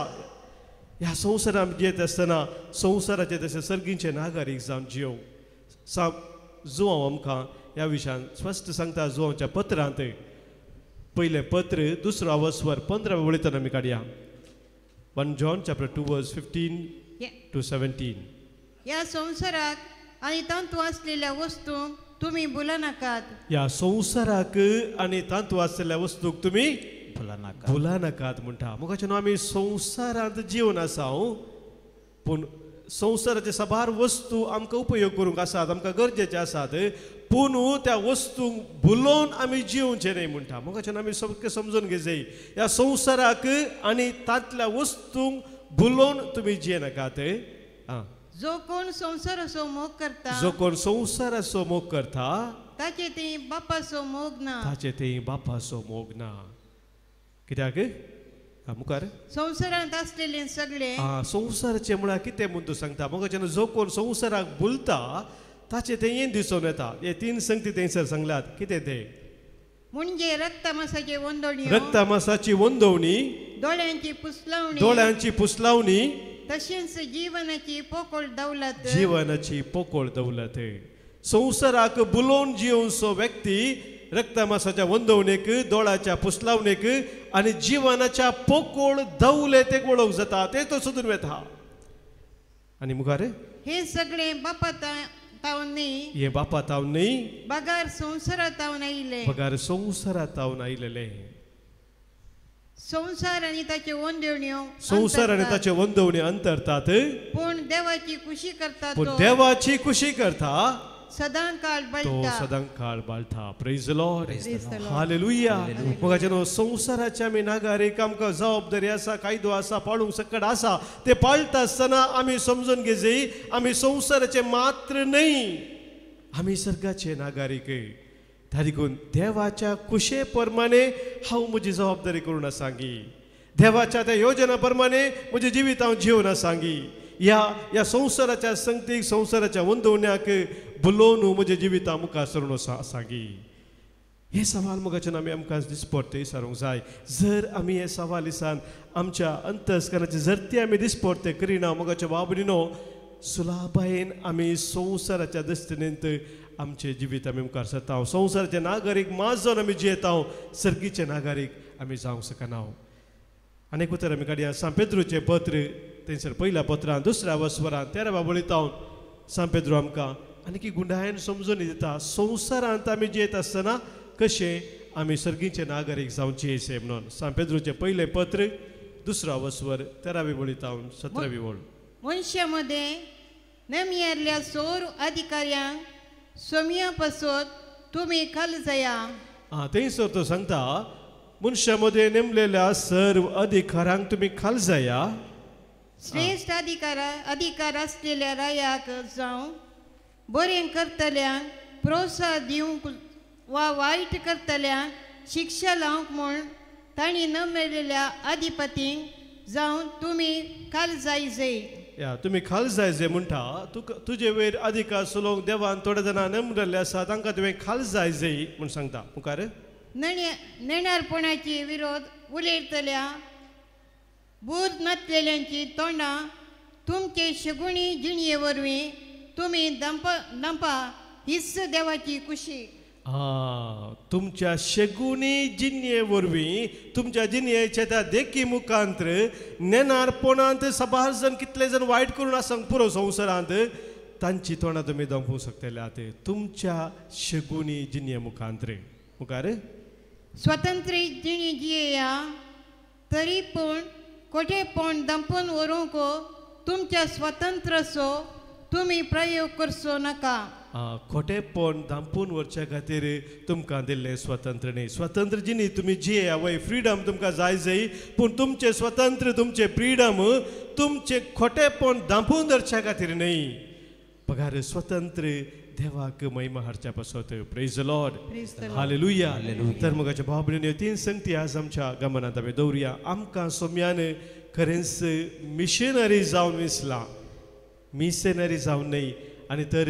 ह्या संवसारांत जियेत आसतना संवसाराचे तशें सर्गींचे नागरीक जावन जियोवं. सा जुवांव आमकां ह्या विशयान स्पश्ट सांगता जुवांवच्या पत्रांत पयलें पत्र 2 अवस्वर 15 वळींतल्यान आमी काडया. 1 John chapter 2 verse 15 to 17. ह्या संवसाराक आनी तांतू आसलेल्या वस्तूंक तुमी भुलनाकात. ह्या संवसाराक आनी तांतू आसलेल्या वस्तूक तुमी भुलनाकात म्हणटा. मोगाचे न्हू आमी संवसारांत जिवन आसा, पूण संवसाराचे साबार वस्तू आमकां उपयोग करूंक आसात, आमकां गरजेचे आसात, पूण त्या वस्तूंक भुलोवन आमी जिवचें न्हय म्हणटा. मोगाच्यान आमी सामकें समजून घेवचें ह्या संवसाराक आनी तांतल्या वस्तूंक भुलोवन तुमी जियेनाकात. आं, जो कोण संवसाराचो मोग करता, जो कोण संवसाराचो मोग करता ताचे थंय बापाचो मोग ना. ताचे थंय बापाचो मोग ना. कित्याक मुखार संवसारांत आसलेले सगळे संवसाराचे म्हळ्यार कितें म्हूण तूं सांगता. मोगाच्यान जो कोण संवसाराक भुलता ताचे तें हें दिसून येता. हे तीन संगती थंयसर सांगल्यात. कितें तें म्हणजे रक्तमासाची वंदवणी, रक्तमासाची वंदवणी, दोळ्यांची पुसलावणी, दोळ्यांची पुसलावणी, तशेंच जीवनाची पोकळ दौलत, जीवनाची पोकळ दौलत. संवसाराक बुलोवन जिवनसो व्यक्ती रक्तमासाच्या वंदवणेक, दोळ्याच्या पुसलावणेक आनी जिवनाच्या पोकळ दौलतेक वळख जाता. ते तो सोदून वता. आनी मुखार हे सगळे बापा तावन न्ही, हे बापा तावन न्ही, बगार संवसारा तावन आयिल्ले, बगार संवसारा तावन आयिल्ले. संवसार आनी ताचे वंदवण्यो, संवसार आनी ताचे वंदवण्यो अंतरतात, पूण देवाची खुशी करता, पूण देवाची खुशी करता सदां काळ तो सदां काळ बाळटा. Praise the Lord, hallelujah. मोगाच्यानो संवसाराच्या आमी नागरीक, आमकां जबाबदारी आसा, कायदो आसा, पाळूंक सकट आसा. ते पाळटा आसतना आमी समजून घेवची आमी संवसाराचे मात्र न्हय, आमी सर्गाचे नागरीक. देखून देवाच्या कुशे प्रमाणे हांव म्हजी जबाबदारी करून आसांगी, देवाच्या त्या योजना प्रमाणे म्हजें जिवीत हांव जिवन आसांगी. ह्या ह्या संवसाराच्या संगतीक, संवसाराच्या वंदवण्याक बुलोवन म्हजें जिविता मुखार सरून आसांगी. हे सवाल मोगाच्यान आमी आमकां दिसपडटे विचारूंक जाय. जर आमी हे सवाल दिसान आमच्या अंतस्करणाचे जर ते आमी दिसपडटे करिना मोगाच्या बाबडीनो, सुलाबायेन आमी संवसाराच्या दृश्टीनेंत आमचें जिवीत आमी मुखार सरता. संवसाराचे नागरीक माज जावन आमी जियेता, सर्गीचे नागरीक आमी जावंक शकना. आनी एक उतर आमी काडया सांत पेद्रूचें पत्र, थंयसर पयल्या पत्रान दुसऱ्या वस्वरान 13 वळीतावन सांत पेद्रू आमकां आनी गुंडायन समजून दिता संवसारांत आमी जियेत आसतना कशें आमी सर्गीचे नागरीक जावचे अशें म्हणून. सांत पेद्रूचें पयलें पत्र दुसरो वस्वर 13 वळीतावन 17 वळ. मनशा मदें नमयेल्ल्या सोर अधिकाऱ्यांक सोमया पासत तुमी खाल जाया. थंयसर तो सांगता मनशा मदें नेमलेल्या सर्व अधिकाऱ्यांक तुमी खाल जाया. श्रेश्ठ अधिकार आसलेल्या रायाक जावं बरें करतल्यांक प्रोत्साह दिवंक वा वायट करतल्यांक शिक्षा लावंक म्हूण तांणी न मेळिल्ल्या अधिपतींक जावन तुमी खाल जाय जाय. या तुमी खाल जाय जाय म्हणटा. तुका तुजे वयर अधिकार चलोवंक देवान थोडे जाणां नेमलेले आसा, तांकां तुवें खाल जाय जाय म्हूण सांगता. मुखार नेणारपणाची विरोध उलयतल्या बूद नासलेल्यांची तोंडां तुमचे शगुणी जिणये वरवीं तुमी दंपा हीच देवाची खुशी. तुमच्या शेगुणी जिणये वरवीं, तुमच्या जिणयेच्या त्या देखी मुखांत नेणारपणांत सबार जण कितले जण वायट करून आसंक पुरो संवसारांत, तांची तोंडां तुमी दंपूंक शकतले आतां तुमच्या शेगुणी जिणये मुखांत. मुखार स्वतंत्र जिणी जियेया तरी पूण कोठेपण दंपून व्हरूंक तुमच्या स्वतंत्रसो तुमी प्रयोग करचो नाका. खोटेपण धांपून व्हरच्या खातीर तुमकां दिल्लें स्वतंत्र न्ही. स्वतंत्र जिणी तुमी जियेया वय, फ्रिडम तुमकां जाय जाय, पूण तुमचें स्वतंत्र, तुमचें फ्रिडम तुमचें खोटेपण धांपून धरच्या खातीर न्हय, बगार स्वतंत्र देवाक महिमा हाडच्या पासत. Praise the Lord, hallelujah. तर मोगाच्या भाव भयणींनो, तीन संगती आज आमच्या गमनांत आमी दवरुया. आमकां सोम्यान खरेंच मिशनरी जावन विसलां, मिशनरी जावन न्हय. आनी तर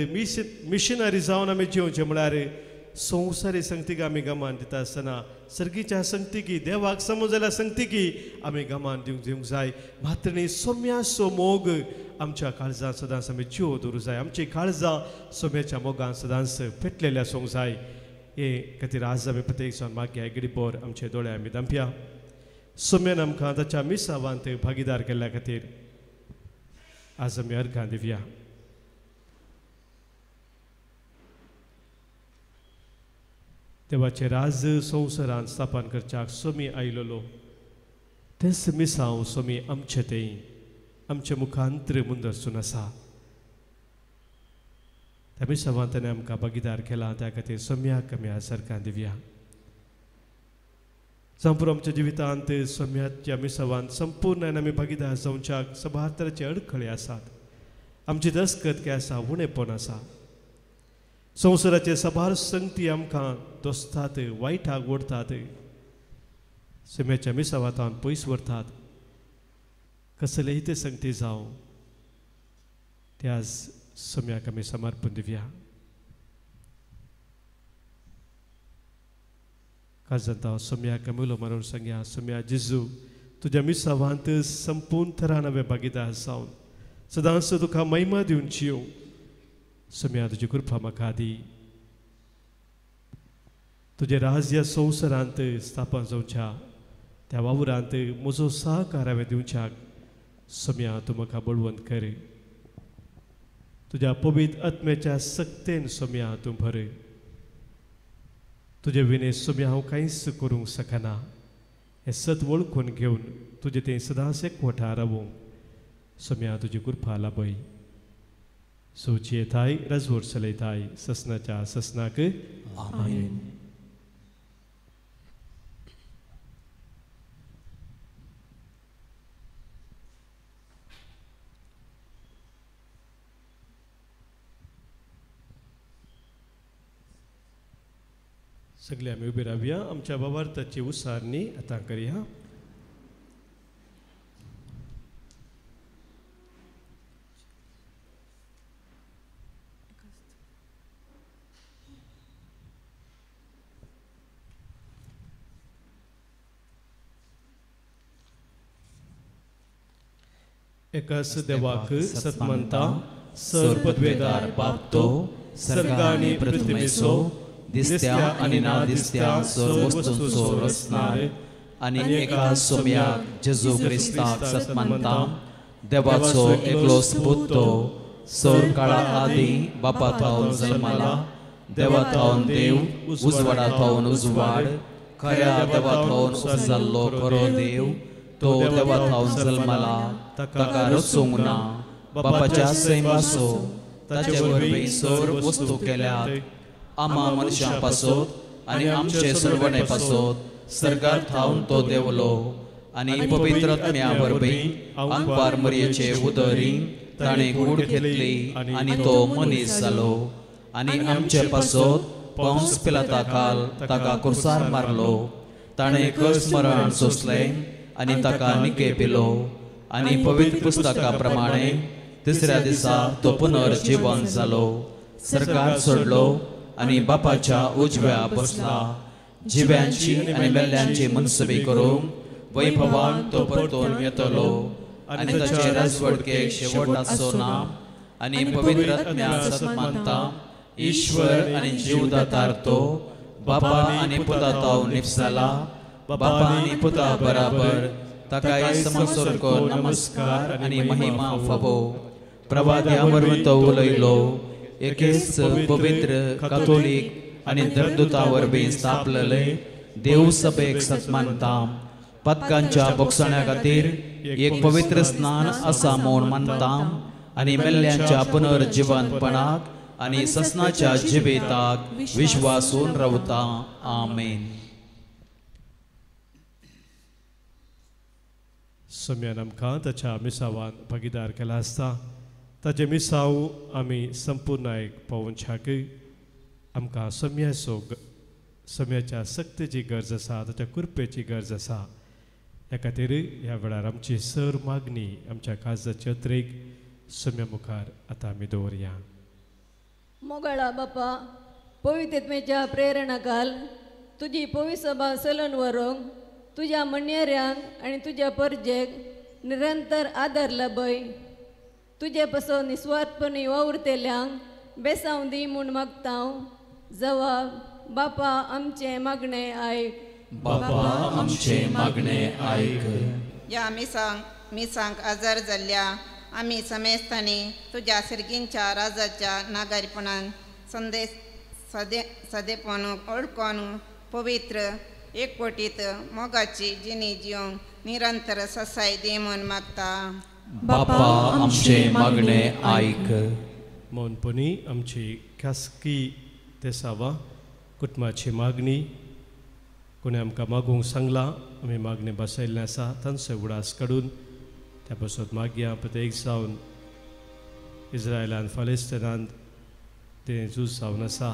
मिशनरी जावन आमी जिवचें म्हळ्यार संवसारी संगतीक आमी गमान दिता आसतना सर्गीच्या संगतीकी, देवाक समज जाल्यार संगतीकी आमी गमान दिवंक दिवंक जाय. मात्र न्ही सोम्याचो मोग आमच्या काळजां सदांच आमी जिव दवरूंक जाय. आमची काळजां सोम्याच्या मोगान सदांच पेटलेले आसूंक जाय. हे खातीर आज आमी प्रत्येक जावन मागया गडीभर आमचे दोळे आमी धांपया. सोम्यान आमकां ताच्या मिसावांत भागीदार केल्ल्या खातीर आज आमी अर्घां दिवया. देवाचें राज संवसारांत स्थापन करच्याक सोमी आयलेलो तेंच मिसांव सोमी आमचे तें आमच्या मुखांत्र मुंदरसून आसा. त्या मिसावांत ताणें आमकां भागीदार केला, त्या खातीर सोम्याक आमी आज अर्घां दिवया. जावं आमच्या जिवितांत सोम्याच्या मिसावांत संपूर्ण आमी भागीदार जावच्याक सबार तरेचे अडखळे आसात. आमची दस्कत काय आसा, उणेपण आसा. संवसाराचे साबार संगती आमकां दोसतात, वायटाक ओडतात, सम्याच्या मिसावातान पयस व्हरतात. कसलेय ते संगती जावं, ते आज सम्याक आमी समर्पण दिवया. काजांत सम्याक आमी उलो मारून सांगया, सम्या जेजू, तुज्या मिसावांत संपूर्ण थरान हांवें भागीदार जावन सदांच तुका महिमा दिवची. सम्या तुजी कृपा म्हाका दी. तुजें राज्य संवसारांत स्थापन जावच्या त्या वावरांत म्हजो सहकार हांवें दिवच्याक सम्या तूं म्हाका बळवंत कर. तुज्या पवित्र आत्म्याच्या सक्तेन सम्या तूं भर. तुजे विणे सम्या हांव कांयच करूंक शकना. हें सत वळखून घेवन तुजें तें सदांच एकवटा रावूंक सम्या तुजी कृपा लाभय. सोची येताय रजवड चलयताय ससनाच्या ससनाक. आमेन. सगळे आमी उबे रावया. आमच्या बाबार्थाची उसारणी आतां करया. एकाच देवाक सतमानता, सर पदवेदार बाप तो सर्ग आनी पृथ्वीचो दिसत्या आनी ना दिसत्या सर्व वस्तूंचो रचणार आनी एका सोम्याक जेजू क्रिस्ताक सतमानता, देवाचो एकलोच पूत तो सर काळा आदी बापा थावन जल्माला, देवा थावन देव, उजवाडा थावन उजवाड, खऱ्या देवा थावन उपजाल्लो खरो देव, तो देवा थावन जल्माला, ताका रचूंक ना, बापाच्या सैमाचो ताचे वरवीं सर्व वस्तू केल्यात, आमा मनशां पासत आनी आमचे सरवणे पासत सर्गार थावन तो देवलो आनी पवित्र आत्म्या वरवीं आंकवार मरयेचे उदरी ताणें कूड घेतली आनी तो मनीस जालो आनी आमचे पासत पौंस पिलाता काल ताका कुर्सार मारलो, ताणें कर्स मरण सोंसलें आनी ताका निके पिलो आनी पवित्र पुस्तका प्रमाणे तिसऱ्या दिसा तो पुनर्जिवन जालो, सरकार सोडलो आनी बापाच्या उजव्या बसला, जिव्यांची आनी मेल्ल्यांची मनसबी करूंक वैभवान तो परतून येतलो आनी ताचे राजवटकेक शेवट आसचो ना. आनी पवित्र आत्म्या सत्मानता, ईश्वर आनी जीवदातार तो बापा आनी पुता तावन निपसाला, बापा आनी पुता बराबर ताकाय समसरको नमस्कार आनी महिमा फावो. प्रवाद्या वरवीं तो उलयलो, एकेच पवित्र कातोलीक आनी धर्मदूता वरवीं स्थापलेले देवसभेक सत्मानता, पदकांच्या बोगसण्या खातीर एक पवित्र स्नान आसा म्हूण मानता आनी मेल्ल्यांच्या पुनर्जिवंतपणाक आनी ससनाच्या जिविताक विश्वासून रावता. आमेन. सम्यान आमकां ताच्या मिसावान भागीदार केला आसता, ताचे मिसाव आमी संपूर्ण एक पावोवच्याक आमकां सम्याचो सम्याच्या सक्तेची गरज आसा, ताच्या कृपेची गरज आसा. ह्या खातीर ह्या वेळार आमची सर मागणी आमच्या काळजाचे अत्रेक सम्या मुखार आतां आमी दवरया. मोगाळा बापा, पवित्रत्मेच्या प्रेरणा घाल तुजी पविसभा चलून व्हरूंक तुज्या म्हणयाऱ्यांक आनी तुज्या परजेक निरंतर आदार लाभय. तुजे पासून निस्वार्थपणी वावुरतल्यांक बेसांव दी म्हूण मागता. जवाब बापा आमचें मागणें आयक. बापा आमचें मागणें आयक. ह्या मिसांक आजार जाल्ल्या आमी समेस्तांनी तुज्या सर्गींच्या राजाच्या नागरीपणान संदेश सदेपण ओळखून पवित्र एकवटीत मोगाची जिणी जिवंक निरंतर ससाय दी म्हूण मागता. बापा आमचें मागणें आयक. मौनपणी आमची खासगी तेसावा कुटुंबाची मागणी कोणें आमकां मागूंक सांगलां, आमी मागणें बसयल्लें आसा, तांचो उडास काडून त्या पासत मागया. प्रत्येक जावन इस्रायलान फालेस्तिनांत तें झूज जावन आसा.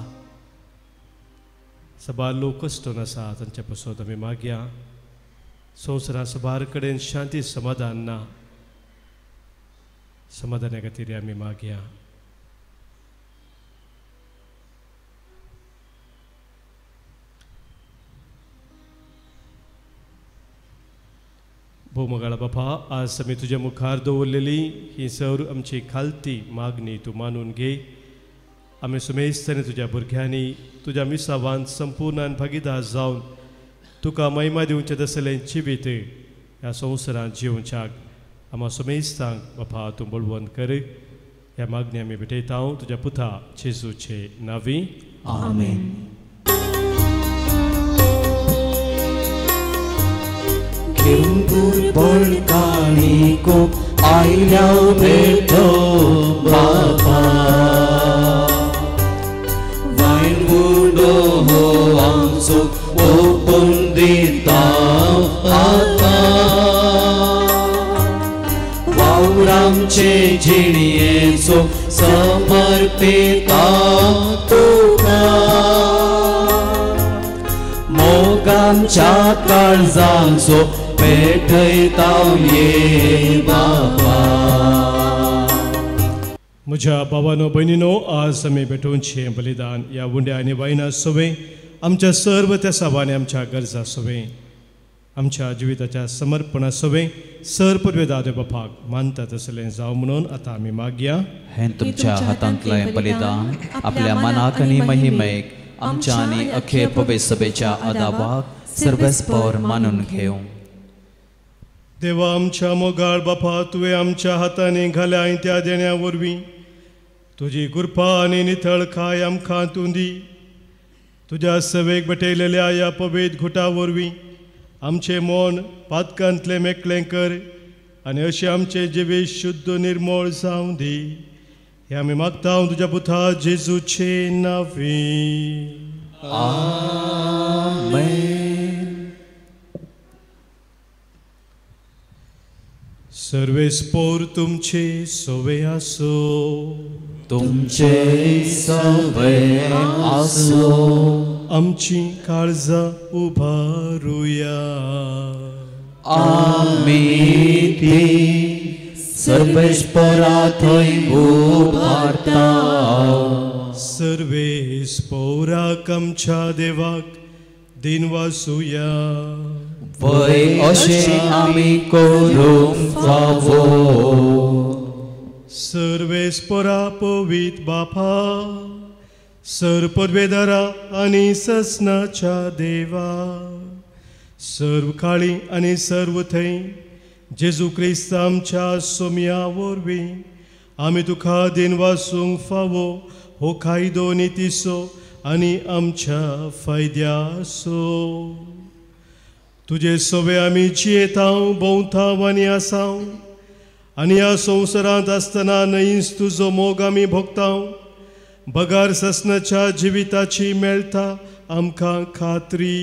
सबार लोक कश्टून आसा तांच्या पासत आमी मागया. संवसारांत सबार कडेन शांती समाधान ना, समाधाना खातीर आमी मागया. भोव बापा, आज आमी तुज्या मुखार दवरलेली ही सर आमची खालती मागणी तूं मानून घे. आमी सुमेस्त आनी तुज्या भुरग्यांनी तुज्या मिसावान संपूर्ण आनी भागीदार जावन तुका महिमा दिवचें तसलें जिवीत ह्या संवसारांत जिवच्याक आमा सुमेस्तांक बापा तूं बळवंत कर. ह्या मागणी आमी भेटयता तुज्या पुता जेजूचे नांवी, आमेन. बळकाणीको आयल्या बेठो बापा, वायन उडो हो आमचो ओपून दिता आतां, वावरामचे जिणयेचो समर्पिता तुका, मोगांच्या काळजांचो पेटयता ये बापा. म्हज्या बाबानो भयणीनो, आज आमी भेटोवचें बलिदान ह्या उंड्या आनी वायना सवें आमच्या सर्व त्या सावांनी आमच्या गरजा सवें आमच्या जिविताच्या समर्पणा सवें सर पुर्वेदा देव बापाक मानता तसलें जावं म्हणून आतां आमी मागया. हें तुमच्या हातांतलें बलिदान आपल्या मनाक आनी महिमेक आमच्या आनी अखे पवे सभेच्या आदाबाक सर्वेस्पर मानून घेवं. देवा आमच्या मोगाळ बापा, तुवें आमच्या हातांनी घाल्या आनी त्या देण्या वरवीं तुजी कृपा आनी नितळ खाय आमकां तूं दी. तुज्या सवेक भेटयलेल्या ह्या पवित्र घुटा वरवीं आमचें मन पातकांतलें मेकळें कर आनी अशें आमचें जिवीत शुद्ध निर्मळ जावं दी. हें आमी मागता तुज्या पुता जेजूचे नांवी, आमेन. सर्वेस्पोर तुमचे सवे आसो, तुमचे सवे आसो. आमची काळजां उबारुया, आमी ती सर्वेस्पोरा थंय उबारता. सर्वेस्पोराक आमच्या देवाक दिनवासुया, वय अशें आमी करूंक फावो. सर्वेस्पोरा पवित्र बापा, सर पदवेदारा आनी ससनाच्या देवा, सर्व काळी आनी सर्व थंय जेजू क्रिस्त आमच्या सोम्या वरवीं आमी तुका दिनवासूंक फावो हो कायदो नितीचो आनी आमच्या फायद्याचो. तुजे सवे आमी जियेतांव भोंवतांव आनी आसांव आनी ह्या संवसारांत आसतना न्हयच तुजो मोग आमी भोगतांव. बगार ससनाच्या जिविताची मेळटा आमकां खात्री.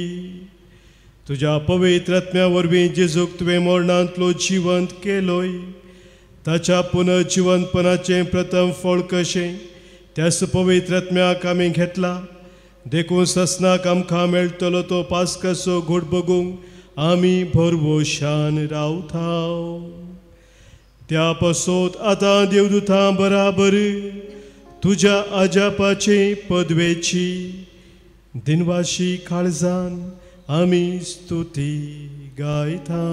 तुज्या पवित्र आत्म्या वरवीं जेजूक तुवें मरणांतलो जिवंत केलोय, ताच्या पुनर्जिवंतपणाचें प्रथम फळ कशें त्याच पवित्र आत्म्याक आमी घेतला. देखून ससनाक आमकां मेळटलो तो पास्काचो घोट बगूंक आमी भरवशान रावताव. त्या पासत आतां देवदूतां बराबर तुज्या आजापाचे पदवेची दिनवाशी काळजान आमी स्तुती गायता.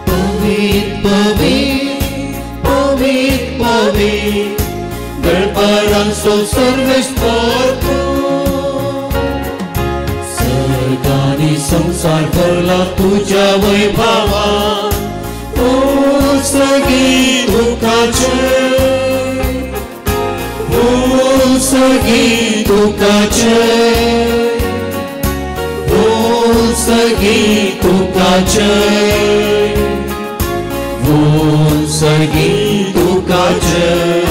पवित्र पवित्र पवित्र गणपरांचो सर्वेस्पर तूं, सर्गांनी संवसार भरला तुज्या वैभवान. तूं सगळी तुकाचे, तूं सगळी तुकाचे, तूं सगळी तुकाचे, सगळी तुका जय.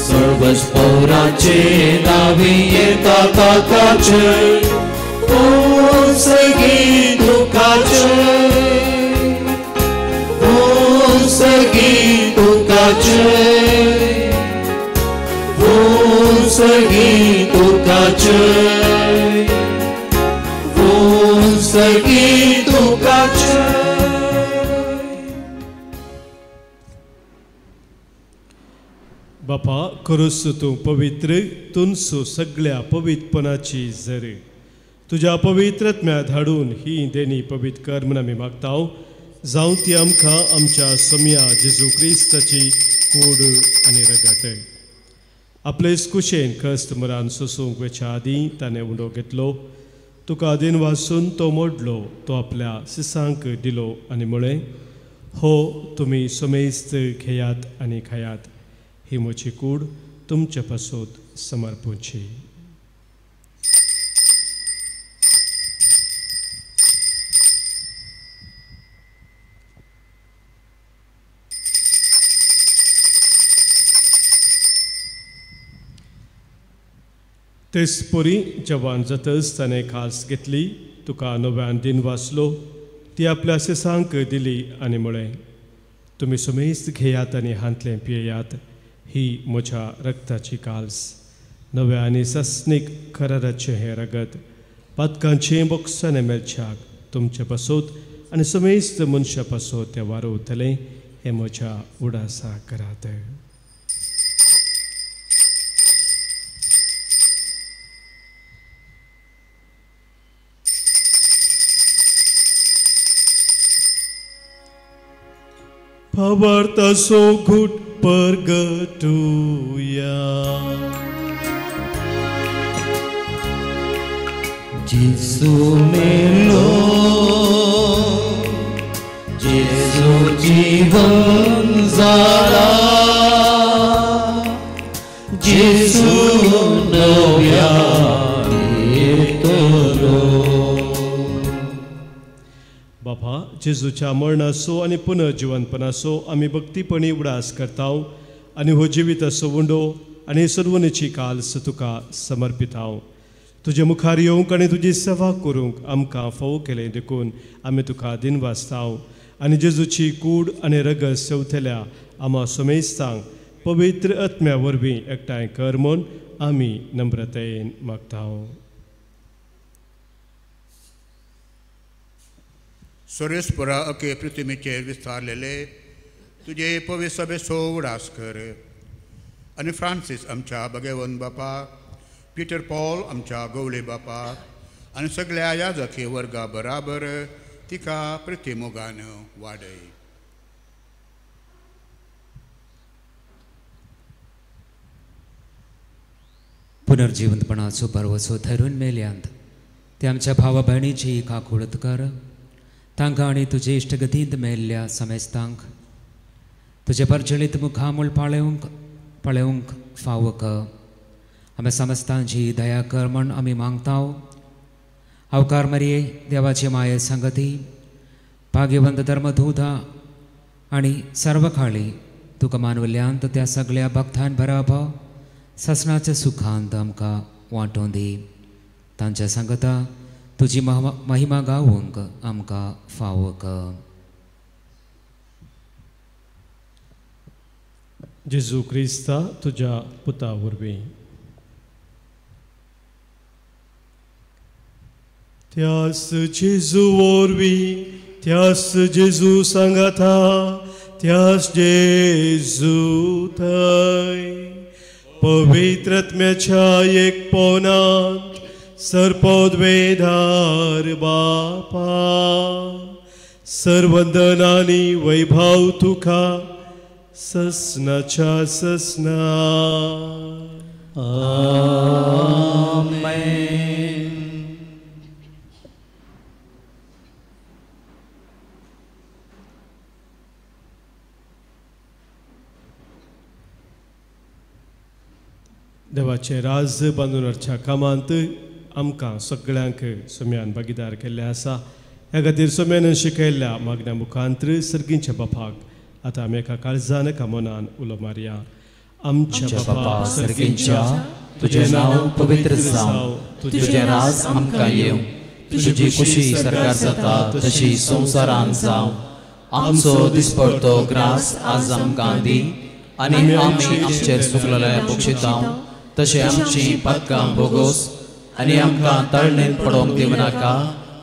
सर्वस्पोराचे नावी येता ताका जय. सगी तुका जय, सगी तुका जय, सगी तुका जय, सगी तुका जय। बापा करूस तूं पवित्र तुनसू सगळ्या पवित्रपणाची जर तुज्या पवित्रत्म्या धाडून ही देणी पवित्र कर म्हूण आमी मागता। जावं ती आमकां आमच्या सोम्या जेजू क्रिस्ताची कूड आनी रगत। आपले कुशेन कस्त मरान सोसूंक वेच्या आदीं ताणें उंडो घेतलो, तुका आदीन वासून तो मोडलो, तो आपल्या सिसांक दिलो आनी म्हळें, हो तुमी समेस्त घेयात आनी खायात, ही म्हजी कूड तुमचे पासत समर्पूची। तेच परी जवान जातच ताणें खास घेतली, तुका नव्यान दिन वाचलो, ती आपल्या सिसांक दिली आनी म्हळें, तुमी समेस्त घेयात आनी हांतलें पियेयात, ही म्हज्या रक्ताची काल्स, नव्या आनी सस्नीक कराराचें हें रगत पातकांचें बोक्साने मेळच्याक तुमचे पासत आनी समेस्त मनशा पासत तें वारवतलें, हें म्हज्या उडासा करात। भावार्थाचो घूट परगटुया। जेजू मेलो, जेजू जीवन जाला, जेजू नव्या येतलो। बाबा जेजूच्या मरणाचो आनी पुनर्जिवनपणाचो आमी भक्तीपणी उडास करता आनी हो जिविताचो उंडो आनी सर्वनेची काल्स तुका समर्पिताव। तुजे मुखार येवंक आनी तुजी सेवा करूंक आमकां फावो केलें देखून आमी तुका दिनवासताव आनी जेजूची कूड आनी रगत सेवतल्या आमा समेस्तांक पवित्र आत्म्या वरवीं एकठांय कर म्हूण आमी नम्रतायेन मागताव। सर्वेस्परा अके पृथ्वीचेर विस्तारलेले तुजे पवित्र सभेचो उडास कर आनी फ्रांसीस आमच्या भगेवन बापा, पिटर पॉल आमच्या गवळे बापा आनी सगळ्या याजकी वर्गा बराबर तिका प्रतिमोगान वाडय। पुनर्जिवंतपणाचो भरवसो धरून मेल्यांत ते आमच्या भावा भयणीची काकुळत कर, तांकां आनी तुजे इश्टगतींत मेल्ल्या समेस्तांक तुजे परजळीत मुखामूळ पळेवंक फावो कर। आमी समस्तांची दया कर म्हण आमी मागताव। अवकार मरिये देवाचे माये संगती भाग्यवंत धर्मदूता आनी सर्वकाळी तुका मानवल्यांत त्या सगळ्या भक्तान बराबर ससनाच्या सुखांत आमकां वांटोवन दी। तांच्या संगता तुजी महिमा गावंक आमकां फावो कर। जेजू क्रिस्ता तुज्या पुता वरवीं। त्यास जेजू वरवीं, त्यास जेजू सांगाता, त्यास जेजू थंय पवित्र आत्म्याच्या एकपणांत सर्पोद्वेधार बापा, सर्वंदन आनी वैभव तुका ससनाच्या ससना। आमेन। देवाचें राज बांदून हाडच्या कामांत आमकां सगळ्यांक सोम्यान भागीदार केल्लें आसा। ह्या खातीर सोम्यान शिकयल्ल्या मागण्या मुखांत्र सर्गींच्या बापाक आतां आमी एका काळजान एका मनान उलो मारया। आमच्या बापा सर्गींच्या, तुजें नांव पवित्र जावं, तुजें राज आमकां येवं, तुजी खुशी सरकार जाता तशी संवसारान जावं. आमचो दिसपडतो ग्रास आज आमकां दी आनी आमी आमचेर सुकलेले बक्षितां तशें आमची पातकां भोगोस आनी आमकां तळणेंत पडोवंक दिवनाका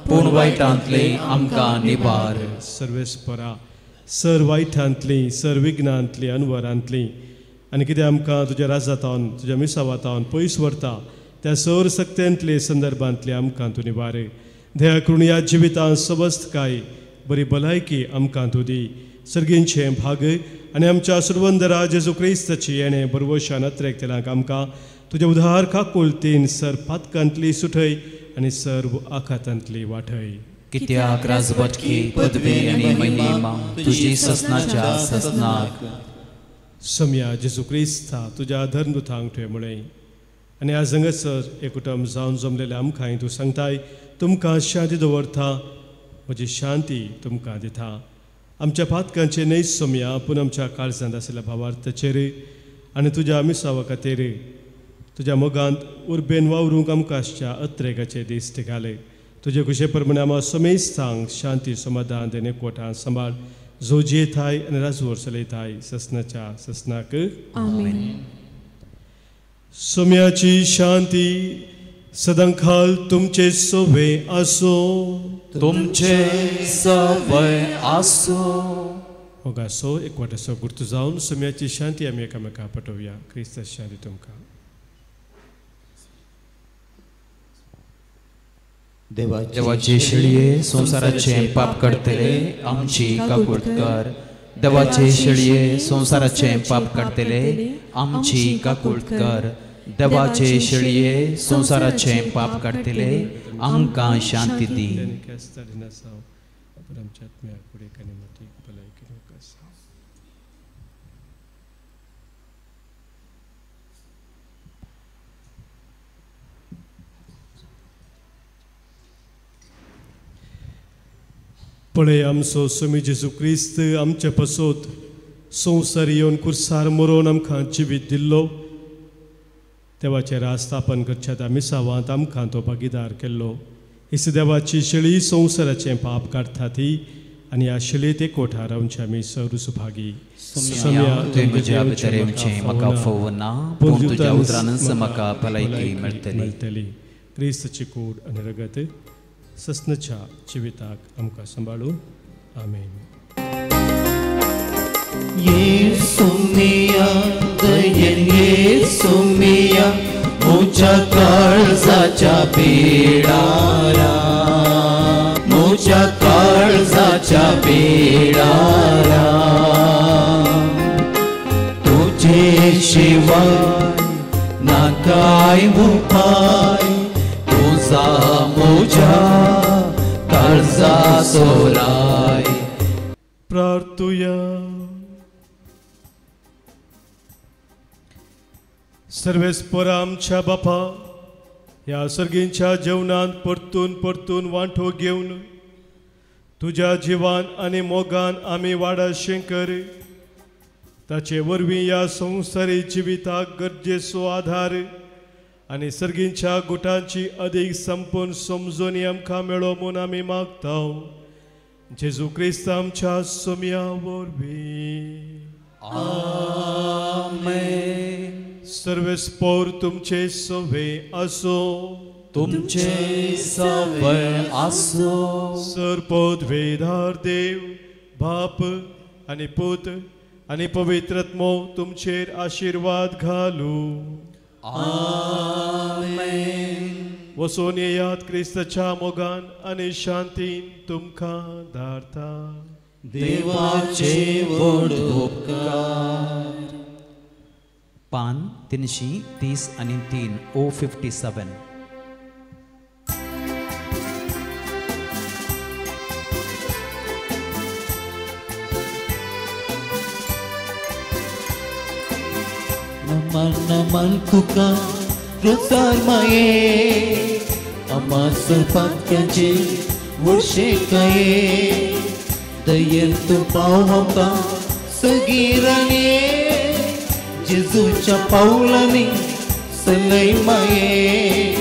पूण वायटांतली आमकां निवार. सर्वेस्परा सर वायटांतली सर विघ्नांतली अनवरांतली आनी कितें आमकां तुज्या राजातावन तुज्या मिसावातावन पयस व्हरता त्या सर सक्त्यांतले संदर्भांतले आमकां तूं निवार. दया करून ह्या जिवितांत सवस्तकाय बरी भलायकी आमकां तूं दी. सर्गींचें भाग आनी आमच्या सुरवंदरा जेजू क्रिस्ताची येणें बरवशान अत्रेक तेलांक आमकां तुज्या उदार काकुळतीन सर पातकांतली सुठय आनी सर्व आखातांतली वाठय. कित्याक राजवटकी पदवी आनी महिमा तुजी ससनाच्या ससनाक. सम्या जेजू क्रिस्ता तुज्या धर्मदूतांक तुवें म्हळें आनी आज हांगासर एकूटम जावन जमलेल्या आमकांय तूं सांगताय तुमकां शांती दवरता म्हजी शांती तुमकां दिता. आमच्या पातकांचे न्हय सोमया पूण आमच्या काळजांत आशिल्ल्या भावार्थाचेर आनी तुज्या मिसावा खातीर तुज्या मोगांत उर्बेन वावरूंक आमकां आसच्या अत्रेगाचे दीस घाले. तुजे खुशे प्रमाणे आमा समेस्तांक शांती समाधान देणे कोटां सांबाळ जो जियेताय आनी राजवर चलयताय ससनाच्या ससनाक. आमेन. सोम्याची शांती सदांकाल तुमचे सोवे आसो. तुमचे सवय आसो. मोगासो एकवटाचो गुर्तू जावन सोम्याची शांती आमी एकामेका पटोवया. क्रिस्त शांती तुमकां. देवाचे शेळये संवसाराचे पाप काडटले आमची काकूट कर. देवाचे शेळये संवसाराचे पाप काडटले आमची काकूट कर. देवाचे शेळये संवसाराचे पाप काडटले आमकां शांती दी. पळय आमचो स्वामी जेजू क्रिस्त आमचे पसोत संवसार येवन कुर्सार मरोवन आमकां जिवीत दिल्लो. देवाचें राज स्थापन करच्या त्या मिसावांत आमकां तो भागीदार केल्लो. ही देवाची शेळी संवसाराचें पाप काडटा ती आनी ह्या शेळयेत एकवटा रावचे आमी सर्व सुभागी. मेळटली. क्रिस्ताची कूड आनी रगत ससनाच्या जिविताक आमकां सांबाळू. आमेन. येसुमिया दयेन येसुमिया म्हज्या काळजाच्या पेडारा म्हज्या काळजाच्या पेडारा तुझे शिवाय ना काय उपाय तुझा म्हज्या काळजा सोराय. प्रार्थुया. सर्वेस्पर आमच्या बापा ह्या सर्गींच्या जेवणांत परतून परतून वांटो घेवन तुज्या जिवान आनी मोगान आमी वाडाशें कर. ताचे वरवीं ह्या संवसारी जिविताक गरजेचो आधार आनी सर्गींच्या गुटांची अदीक संपूर्ण समजून आमकां मेळो म्हूण आमी मागता. जेजू क्रिस्त आमच्या सोम्या वरवीं. आमेन. सर्वेस्पर तुमचे सवे आसो. तुमचे सवय आसो. सर्वपदवेधार देव बाप आनी पूत आनी पवित्र आत्मो तुमचेर आशिर्वाद घालू. आमेन. वचून येयात क्रिस्ताच्या मोगान आनी शांतीन तुमकां धाडता. देवाचे व्हड उपकार. पान 330 आणि 3 057. नमन नमन तुका रोजार माये आमा सरपात्याचे वडशे काये दयेन तूं पाव आमकां सगीराने जेजूच्या पावलांनी सलय माये.